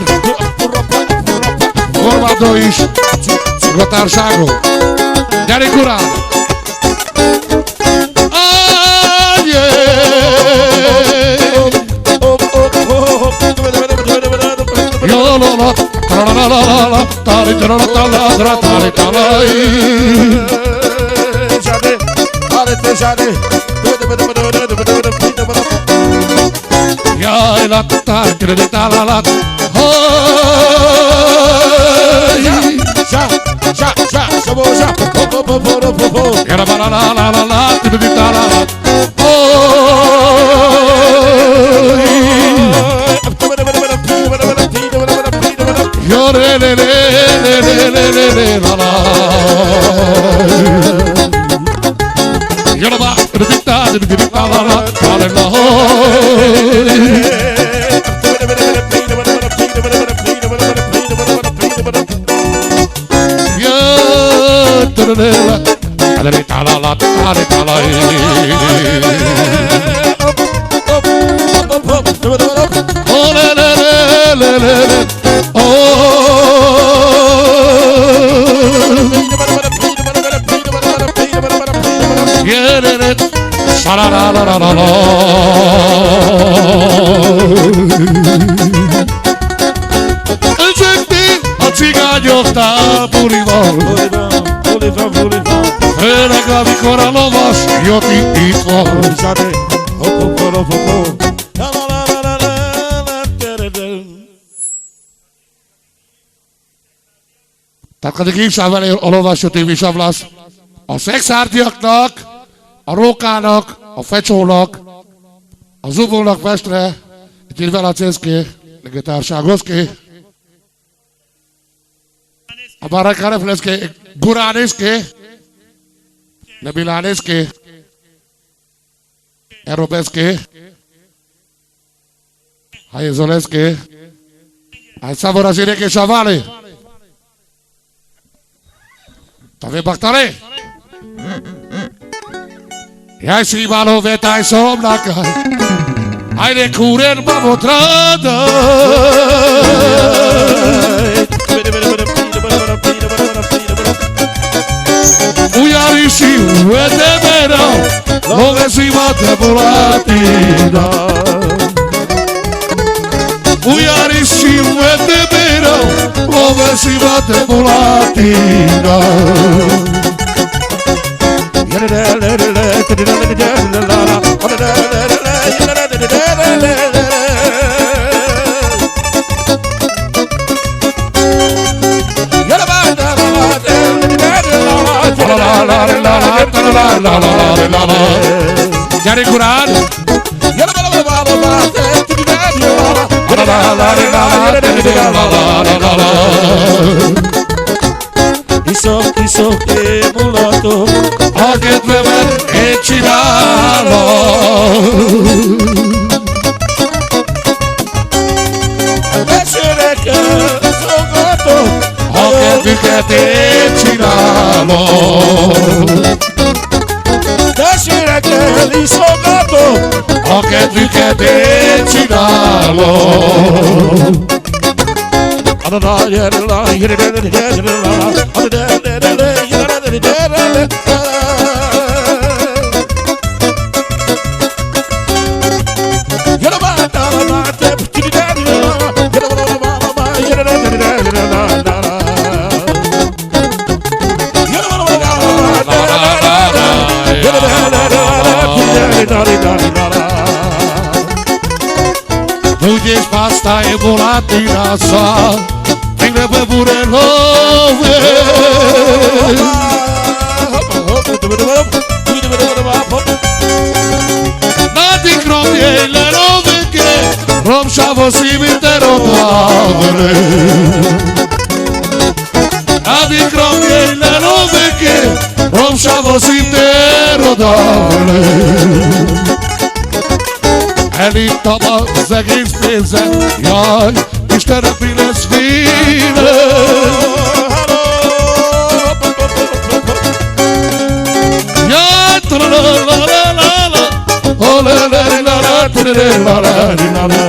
Formado is. Gotár Ságo. Gyere, Gurán! Jaj, la, ta, ta, ta, la, la, la. Hoj! Zsa, zsa, zsa, zsa, bo, zsa. Ho, ho, ho, ho, ho, ho. Jara, ba, la, la, la, la, la, ti, ti, ta, la, la. Hoj! Yo, re, re, re, la, la. Yo, la, ba. Ezek trin a cigány oktára buli van. Buli van, buli van, buli van. Főleg, amikor a lovas Joti itt van. Zsadi, hopp, hopp, hopp, hopp, hopp. Tāda, kade gihšā vele, a lovas Joti, višavlas. A Szekszárdiaknak, a Rókának, a Fecsónak, a Zubulnak vestre, et ir vela ceske, lege társágoske. A báráka refleske, Gurán eske. Nebilaneske. Erobetske. Ajezoletske. Aj, sabor así de que chavale. Tave baktare. Aj, si balo veta i somnaka. Aj, de kuren babo trada. Ujari si uete bera, lo vesi vate bolatina. Ujari si uete bera, lo vesi vate bolatina. Jari kuran. Iso, iso, e mulato. Oke, tu me echibalo. Oke, tu ke te echibalo. Oke, tu ke te echibalo. Mujeres pasta e bolatina sa. Venga, ve pure love. Nati kromi e le love ke. Rom savo si mi te ro tavole. Adi kromi e le love ke, rom savo si te ro tavole. Eli taba zegis peze, jaj, Isten a piles file. Jaj, tra la la la la la la. O le le la la, tre le la la la la.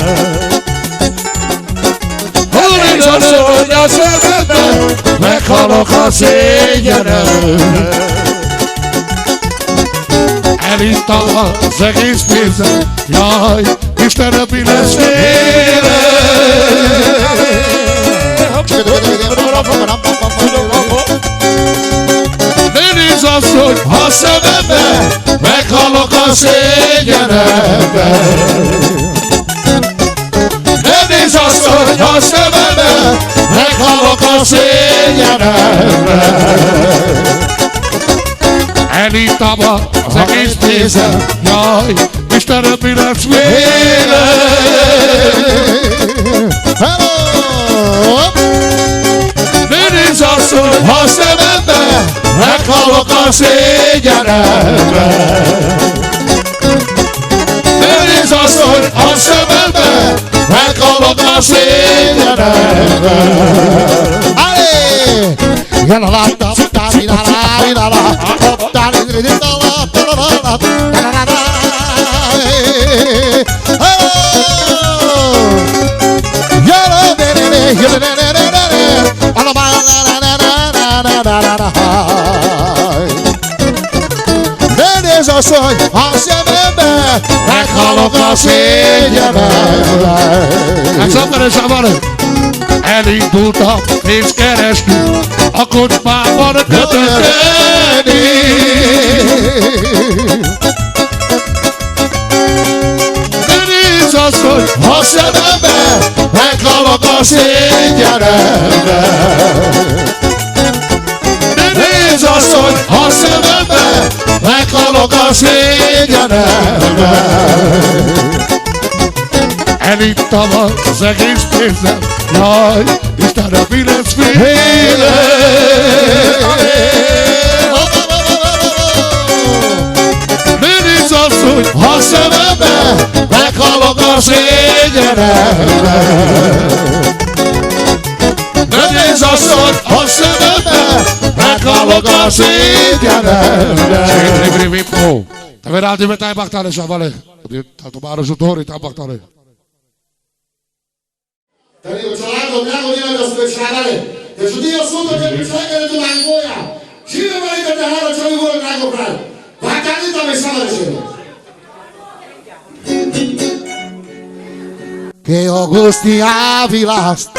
Ori na na na na se bebe, me kalo ka se ya na. Eli tava zegis peze, jaj, Isten a piles file. Neni zasszonh, ha se bebe, me kalo ka se ya na. Neni zasszonh, ha se bebe, me kalo ka se ya na. Eli tava zegis peze, jaj, Isten a piles file. Hello. Neni zasszonh, ha se bebe, me kalo ka se ya na. Neni zasszonh, ha se bebe, me kalo ka se ya na. Ale! Ya la la, da, da, di, da, da, di, da, da. Da, di, di, di, da, da, da, da, da, da, da, da, da. Hello! Ya la, de, de, de, ya la, de, de, de, de, de. A la, ba, la, la, la, la, la, la, la, la. Neni zasszonh, ha se bebe, me kalo ka se ya na. Asapare, asapare. Eli duta, is keres tu. A kocsmába a kötötténi. Neni zasszonh, ha se bebe, me kalo ka se ya na. Neni zasszonh, ha se bebe, me kalo ka se ya na. Eli tava zegis peze, jaj, Isten a piles file. Asszony, ha a szemembe meghallok a szégyenembe. Ne nézz, asszony, ha a szemembe meghallok a szégyenembe. Te verás, dime, te bachtanes, chavales. Te tomaron su torre, te bachtanes. Te digo, chavales, te digo, mira, los chavales. Te su tío suto que me saque de tu mangoya. Si me voy a dejar a Charlie Bolo en la compra. Va a caer también, chavales. Ke o gusti ávilas,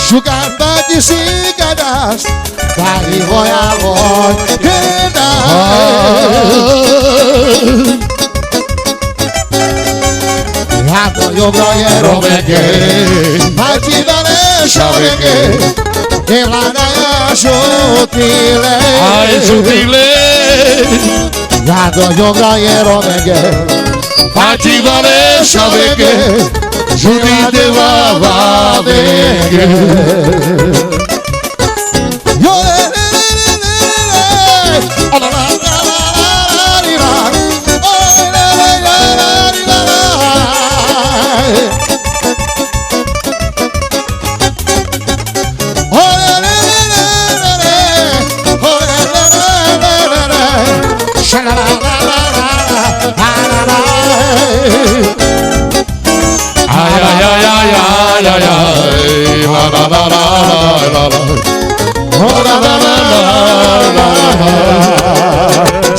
sukán bati sigadas, bai voy a voy, keda. Ando yo brayero meke, bati dale shaveke, ke la da ya sutile. Ai, sutile. Ando yo brayero meke, bati dale shaveke, sutile va va meke. Ay, ay, ay, ay, ay, ay, ay. La, la, la, la, la, la, la. Oh, la, la, la, la, la, la.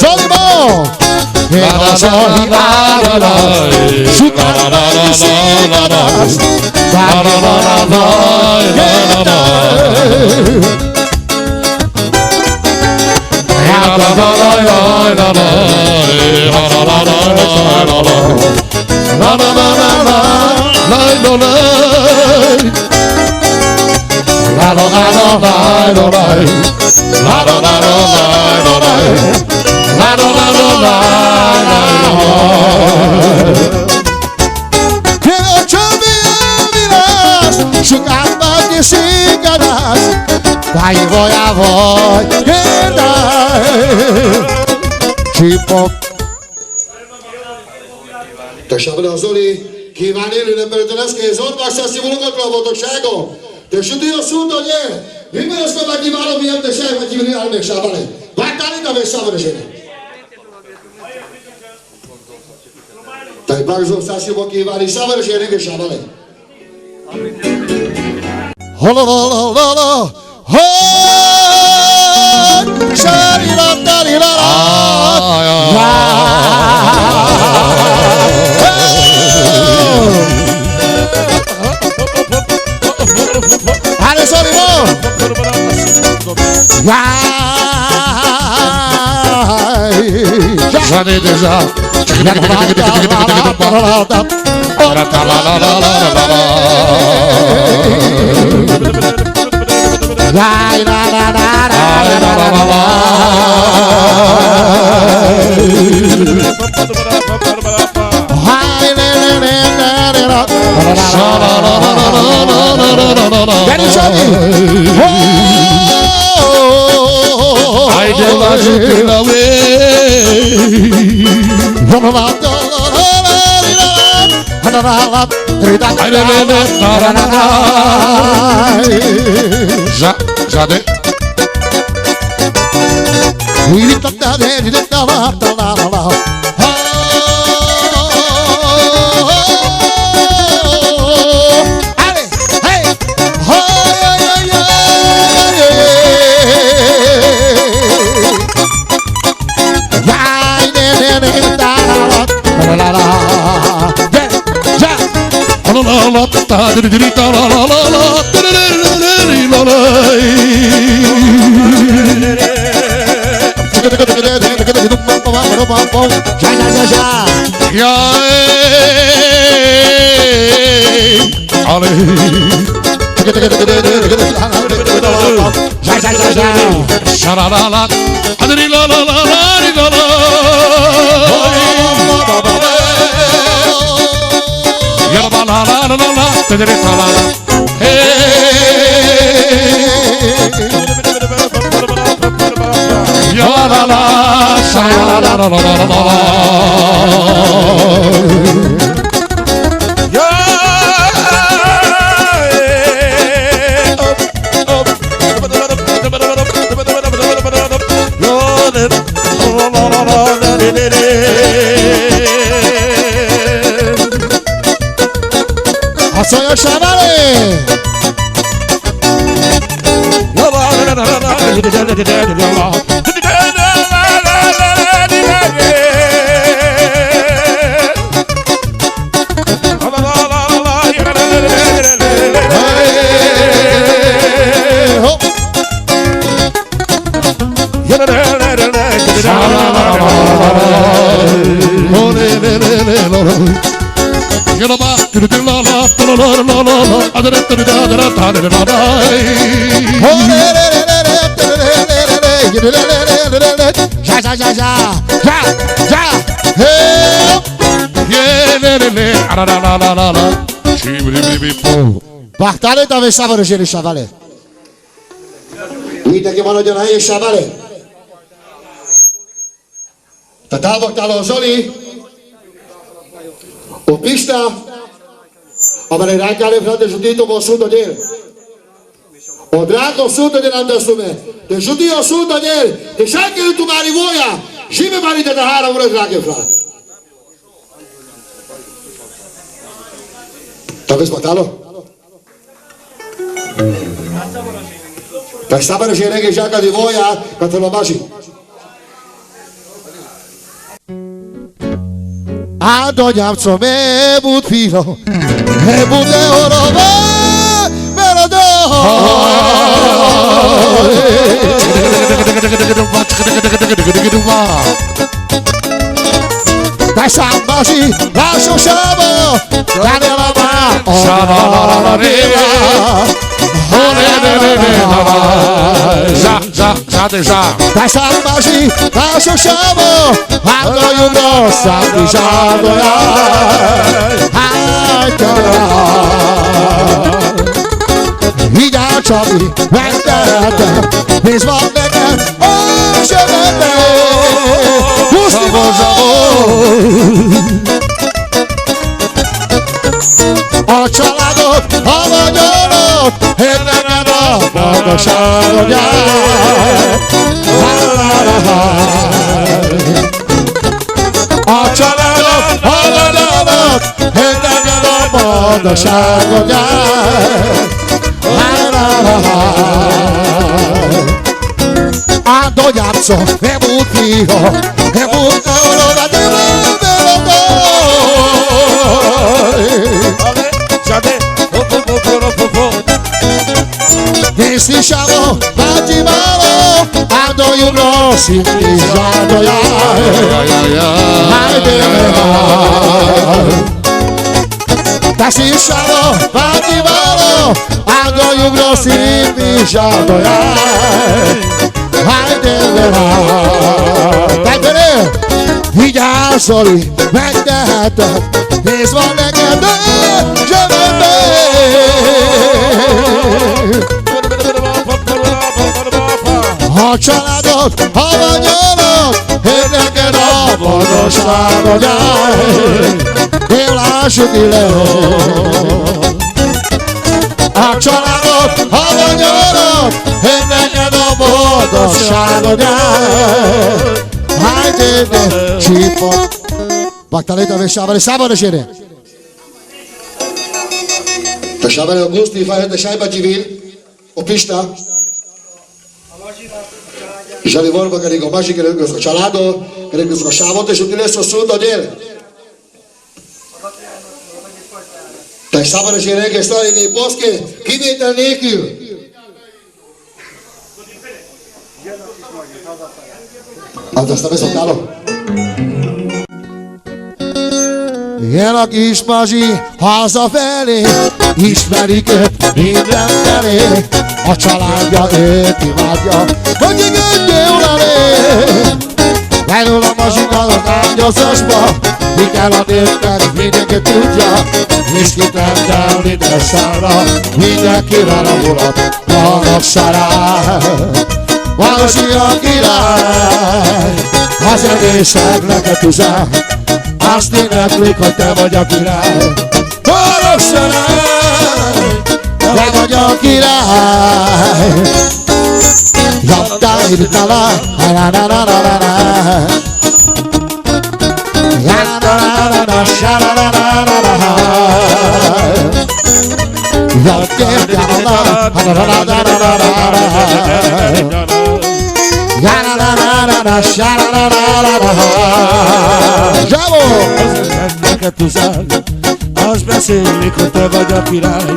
Zolibo! La, la, la, la, la, la, la. Shuka, la, la, la, la, la, la. La, la, la, la, la, la, la. Quiero chaviavilas, shukan bati sigadas, bai voy a voy, keda. Chipo. Te šabele zoli, kivani li ne perteneske, zol baša si vuluko tlo voto šajko. Te šuti o suto nje, vi me osto ba kivalo mi te šajko, kivani al me šabele. Vatali da me šabele žene. Taj bar zo sa si mo kivani šabele žene ke šabele. Holo, holo, holo, holo. Ho! Shari la, da, li, la, la. Ah, ya. Ale, sorry, no. Ya. J'en ai déjà. Ja, ja, de. Allez, hey. Asoya Xavale. Bahtale, talvez sábado, Xavale. Ita ki mano jana e Xavale. Tata bahtalo soli. O pista. Amare raka le frate, te xutito ko suto del. O drako suto del anda sume. Te xuti o suto del. Te xaki tu mari voya. Xime mari te tahara ure drake frate. Talvez bahtalo. Ka sábado xereke xaka di voya, ka te lo masi. Ando jam so me but filo, me but de oro, me lo do. Ka samba si, ka so samba, ka de la ma, o, sa, la, la, la, la, la, la. Za, za, za, za. Ka samba si, ka so samba, ando yu no sa, di sa, do, ya. Ai, ka, la. Ida, chabi, wanda, wanda, mis, wanda, Ando jam so me but filo, me but de oro, me lo do. Nesi xavo, bati malo, ando yu no si, ya, ya, ya. Ai, de verdad. Ka si xalo, bati malo, ando yu grosi mi xalo ya. Ai, de vera. Ka bere. Ida soli, me de hata. Mis mo ne ke de, je me be. Ocho lado, ocho lado, hende ke no puedo saborear. De la sutileza. Ocho lado, ocho lado, hende ke no puedo saborear. Ai, de, de, chipo. Baktaleta ve sabare, sabare shere. Te sabare Augusti, fai te sai ba civil. O pista. Žali vorba kari go maži, kari go šalado, kari go šavo te šutile so su do del. Taj sabare žene ke stari ni poske, kidi te neki. A da sta me sotalo. Gyere a kis mazsi hazafelé, ismerik öt mindenfelé, a családja öt imádja, hogy igénye ölelé. Leül a mazsi a tárgyalásba, mi kell a népnek, mindenki tudja, és kitett el ide sára, mindenkivel a mulat, a napsárát. Vázsi a király, a zenészek neked üzán, azt éneklik, hogy te vagy a király. Borossa lány, te vagy a király. Jattá, irtala, na, na, na. Zsavo! Neked üzán, az beszélik, hogy te vagy a király.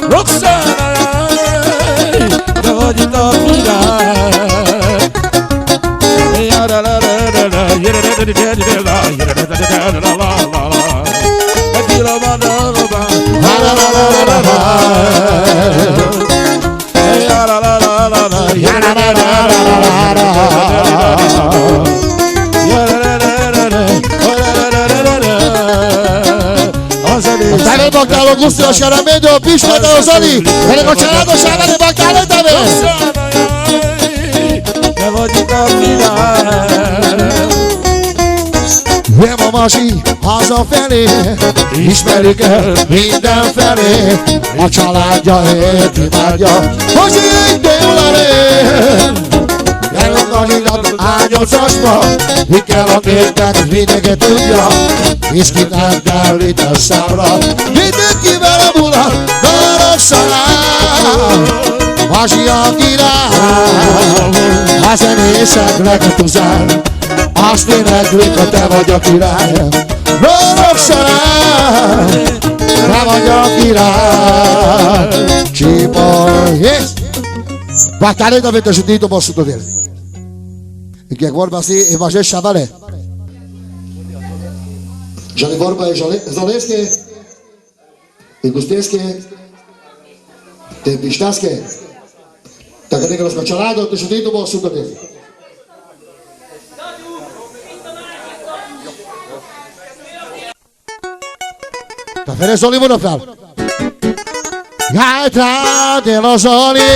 Roxana, te vagy itt a király. Tale bakáló Guszti, a Sereményi, a Pista, a Zoli, velük a családos elmenni, bakáló, te velük. Te vagy itt a király. Vem a Mazsi hazafelé, ismerjük el mindenfelé, a családja, imádja, Mazsi, de jól lát. Elmondani az ányolcasba, mi kell a népnek, mindenki tudja, és ki nem került a számra. Mindenkivel a mulat, Borossa lány, Mazsi a király, a zenészek neked üzán, azt éneklik, hogy te vagy a király. Borossa lány, te vagy a király. Csipa, yes! Bakáló, te velük, te šuti, to bo šuto del. Ike vorba si, e vaše šavale. Žali vorba, e žale, zaleske, e gusteske, te pištaske. Taka neka rozmačarado, te šuti, to bo šuto del. Ka fere Zoli, mora fal. Jaj, tradelo Zoli.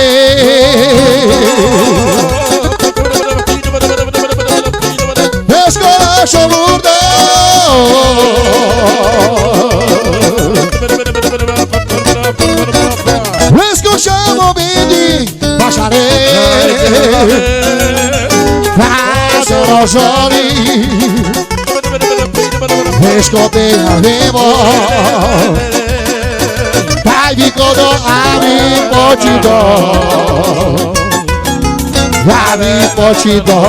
Vesko našo murdo. Vesko šamo bidi. Bašare, tradelo Zoli, vesko te avemo, daj vikodo, a mi počido, a mi počido.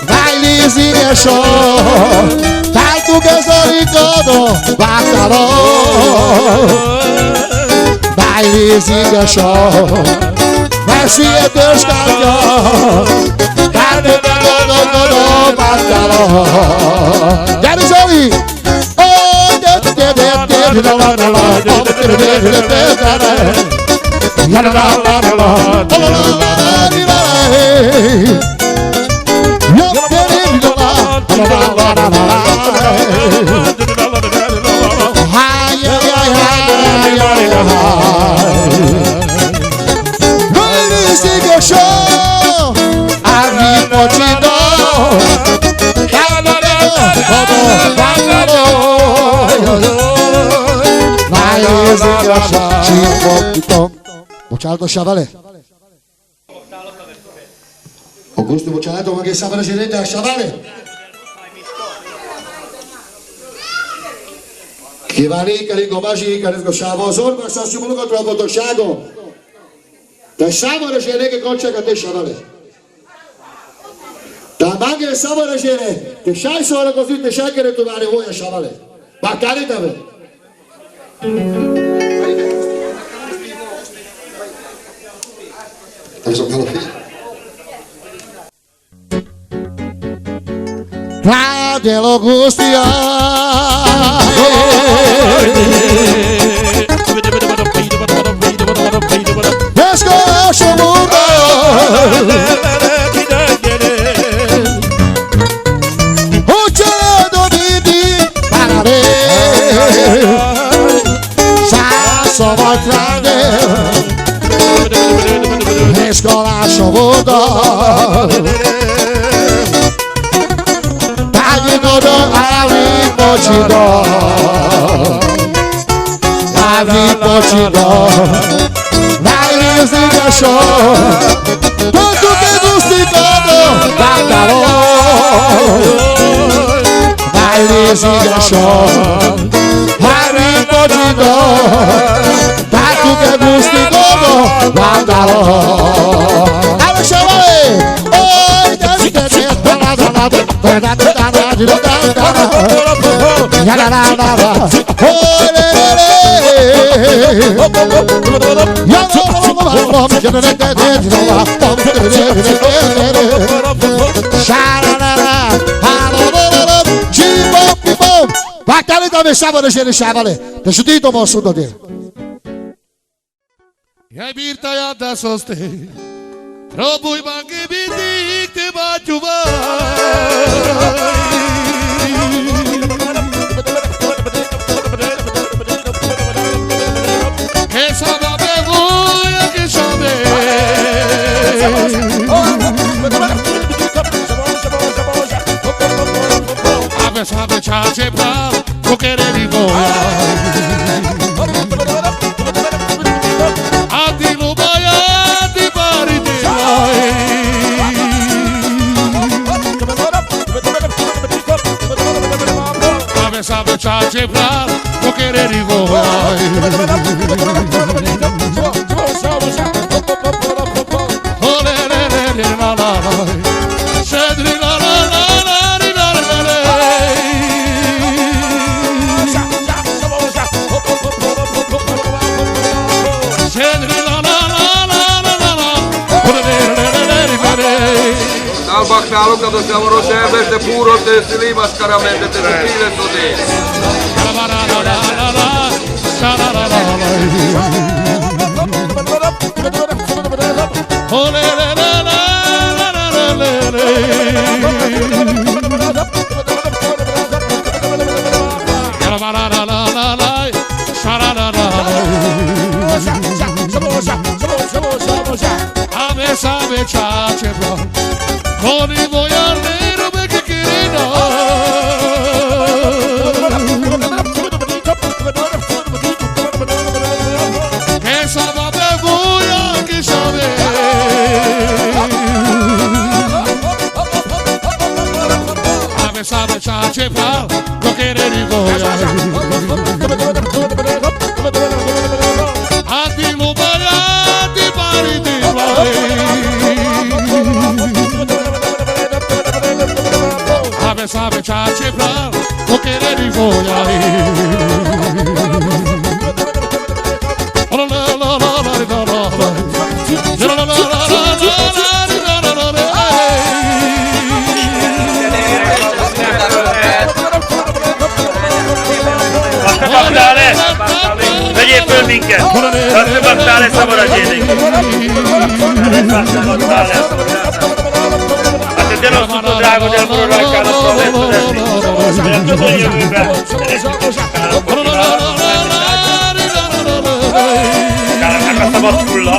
Daj lizi gešo, daj tu gešo i kodo, bakáló. Daj lizi gešo, mesi e teškadja, daj tu gešo i kodo, bakáló. Daj lizi. Bocsánat, a šavale. Augusto, bocsánat, a šavale, šavale. Kiválni, karigo, maži, karigo, šavo, zorba, sa si bolo, kotro, boto, šago. Te šavale, žene, ke konča, ka te šavale. Te mange šavale, žene, te šaj so, te šaj, kere, tu vale, voja, šavale. Pa kari te ve. Tradelo Gustija. Vesko našo murdo. Oča do didi. Parare. Sa so vaj trade. Eskolaš o vodo. Tagi vodo, avi počito. Avi počito. Najrizigašo. Tantu ke gusti kogo vataro. Najrizigašo. Avi počito. Tantu ke gusti kogo vataro. Ave šavale. Oj, Vataro, ave šavale, šavale. Jaj birta jadda soste. Robuj mangi bindi ikte bačuvaj. Ke sa babe vuja ke sa be. Ave sa be čače pral, ko kere ni voja. Adi lubaja, adi bari de laj. Ave sa be čače pral, ko kere ni voja. Ole le le le la la la. Sedri la la la la ri la la la. Sedri la la la la la la. Ole le le le le ri la le. Dal bahtalo kado se amoroše, berte puro te sili maskaramente te sile to de. Ave sa be čače pral. Koni voja nero be ke kirina. Ke sa babe vuja ke sa be. Ave sa be čače pral, ko kere ni voja. Adi lubaja, adi bari de laj. Ave sa be čače pral, ko kere ni voja. Vegyél föl minket! Rasse bahtale, szabad egyének! Rasse bahtale! Hát te de los tudod, drága, de el fog rajkálni a földet, hogy a jövőben. Kár, hát a szabad hulla.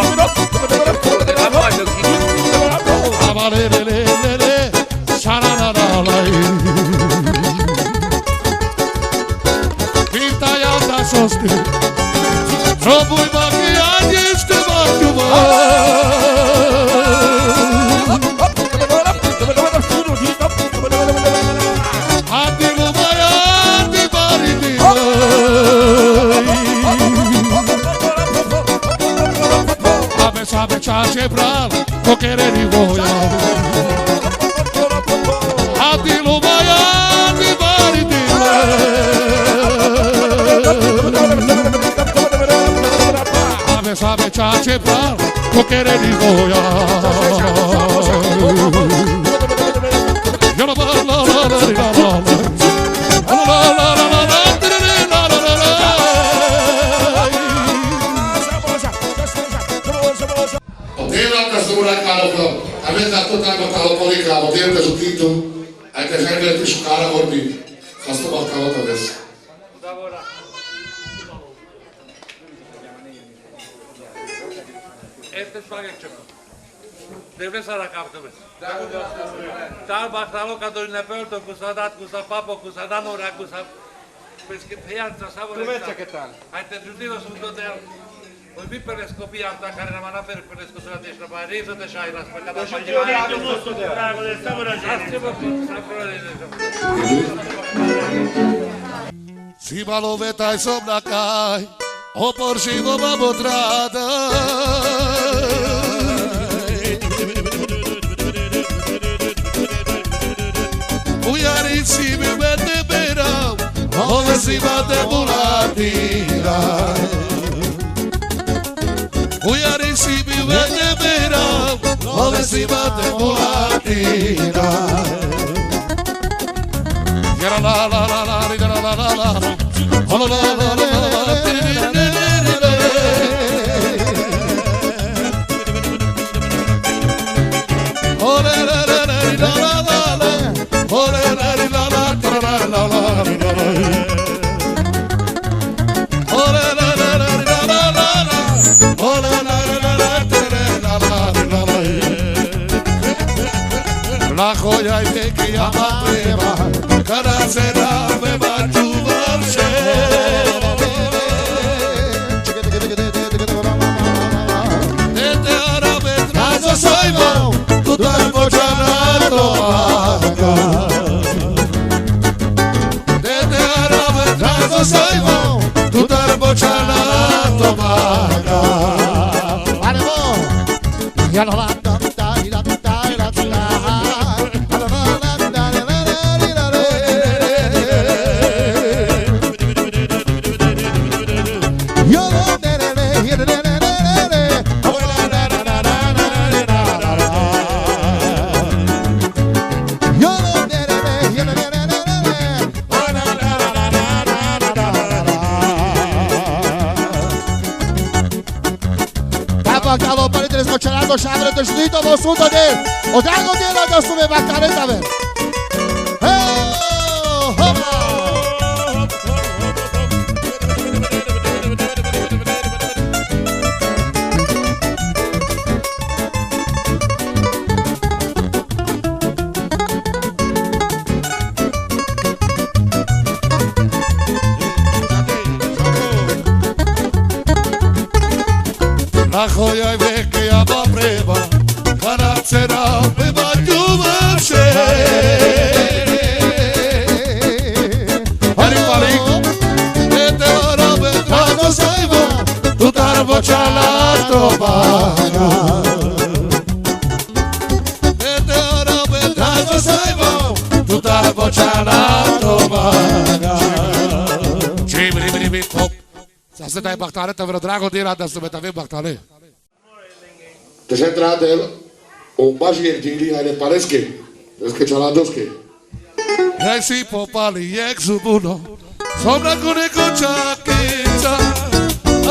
Birta jadda soste. Robuj mangi, ađe este bačuvaj. Adi lubaja, adi bari de laj. Ave sa be čače pral, ko kere ni voja. Adi lubaja, adi bari de laj. Ave sa be čače pral, ko kere ni voja. Odera ka so ura kalo ko, a me ka to ka ko kalo ko li ka, odera ka so tito, a ka ja ka ti šukara orbi, ka so ba ka ota des. Este spaghetti. Devlesara kaptōme. Tal bahtalo ka dori na pelto, ku sa dad, ku sa papo, ku sa nanora, ku sa peske pejanca, sa. Come sta, che tal? Hai te giudilo su to del. Oi, mi peresko pianta, care na mana per peresko su la destra, ma riso te šajras, pa kada pa. Si malo vetaj som na kaj, o por si vo babo trata. Ujari si mi vete bera, ove si vate bulatina. Ujari si mi vete bera, ove si vate bulatina. Yara la la la la, yara la la la la. Olo la la la la la, tiri tiri tiri. Ole la la la la la la. Ole la la la la, tra la la la la la. La joia e ve ke ia ma prema, kana sera me ma tu ma se. Te te ara me trazo sai mo, tu ta mo chana to. Te te ara me trazo sai mo, tu ta mo chana to. Animo. Taba kalo pari tres ko čarado šadre te šlito mo suto de. O drago de la da su me bakare tave. Hey, hola. La joia e ve ke ia ma prema, kana sera me ma tu ma se. Ari pari, e te ora me trazo sai mo, tu ta mo chana to baga. Sa se taj bahtale, ta vero drago dira da su me ta ve bahtale. Te se tra del, o baš jer dili, ajde, pareske, pareske čaladoske. Jaj si po pali, jek zubuno. Som na kune ko čakeca.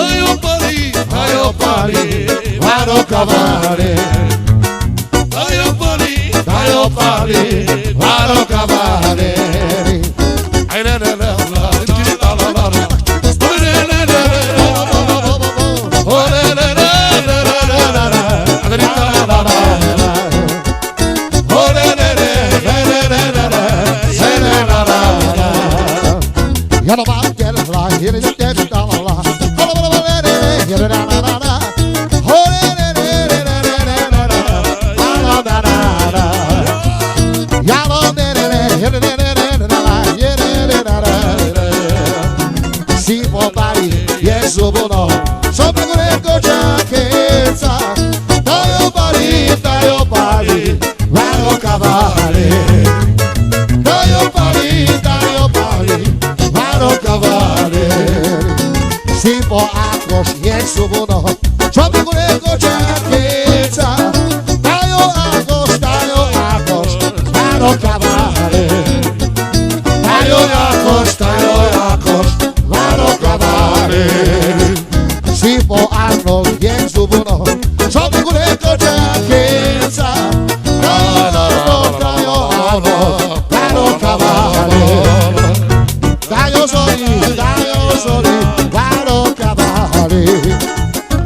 Ajo pali, ajo pali, varo kavare. Ajo pali, ajo pali, varo kavare. Aj le le le la, la la la la. Si po pali, jek zubuno, som na kune ko čakeca. Tajo pali, tajo pali, varo kavare. Tajo pali, tajo pali, varo kavare. Si po akoš, jek zubuno, som na kune ko čakeca. Tajo akoš, tajo akoš, varo kavare. Tajo akoš, tajo akoš, varo kavare. Si po ano, jek zubuno, som na kune ko čakeca. Tajo ano, tajo ano, varo kavare. Tajo zori, tajo zori, varo kavare.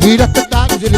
Ira te tari Già.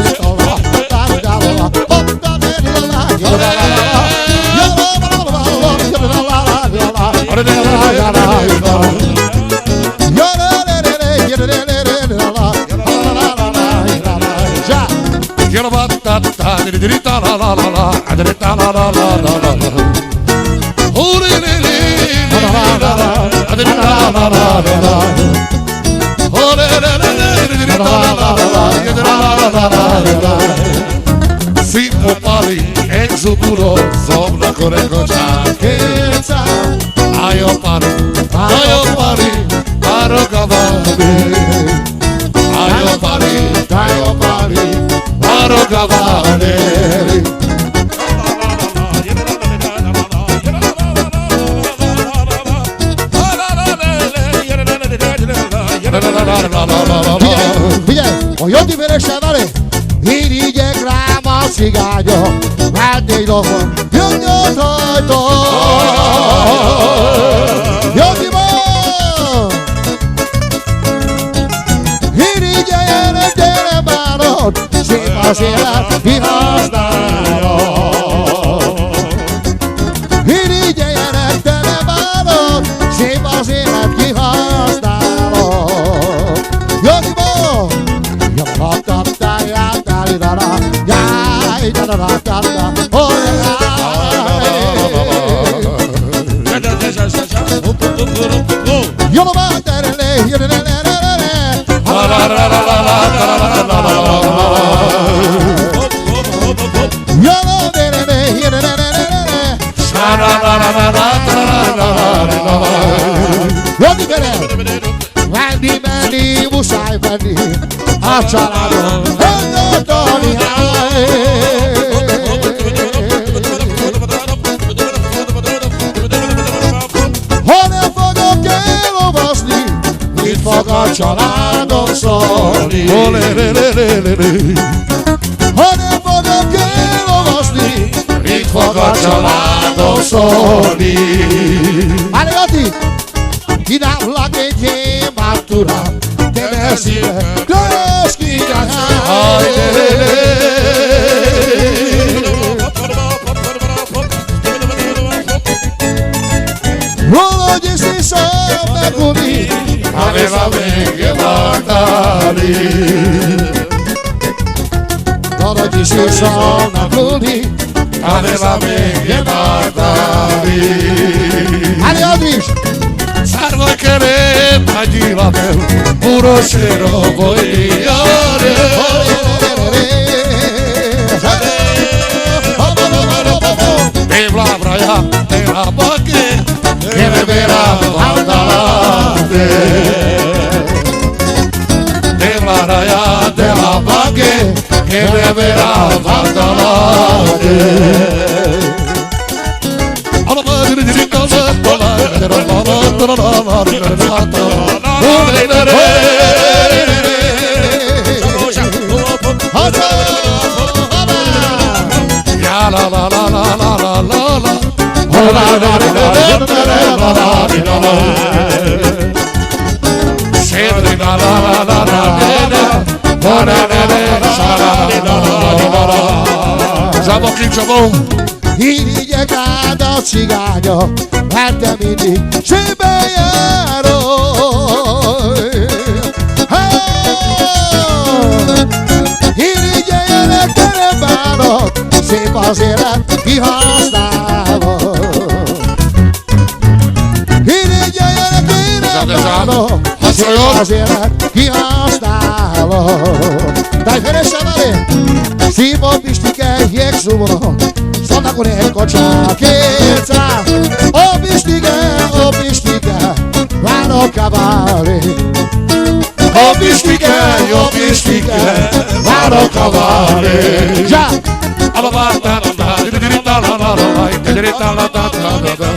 Simo pari, exucuro, zobra corre cocha, quecha. Ajo pari, ajo pari, paro cavale. Ajo pari, ajo pari, paro cavale. Figlia, figlia, o ghjorni feresciavale, i righe grama sigagno, ma dei dopo, io gno to to. Io ti mo. I righe ere dere maro, si pasea i hastaro. I righe ere dere maro, si pasea i hastaro. Io ti mo. Io mo ta ta ya ta ri da da. Ya, ya da da da da. Oh, ya. Vandi, vandi, usai, vandi. Acalado. Ando, Toni, ai. Hone fogo ke lo vasli, i fogo čalado soli. Ole, le, le. Hone fogo ke lo vasli, i fogo čalado soli. Ale, oti. Ki na vlage je matura, te mersi, kroski ja. Ajde. Rodisi so me gudi, ave la me ge vatari. Rodisi so me gudi, ave la me ge vatari. Ajde, Odriš. Sarvo kere pa dživa bel, puro šero vojare. Te vlavraja, te la bake, ke me vera valdalate. Te vlavraja, te la bake, ke me vera valdalate. Za bokinho, za bom. I righe kada sigagno, varte mini, si bejaro. I righe ere kere baro, si pasera i hastaro. I righe ere kere baro, si pasera i hastaro. Daj, feresciavale. Simo bištige jek sumno, so na kone koča keca. O bištige, o bištige, varo kavale. O bištige, o bištige, varo kavale. Ja. Aba ba ta ta, diri diri ta la la la, diri ta la ta ta ta.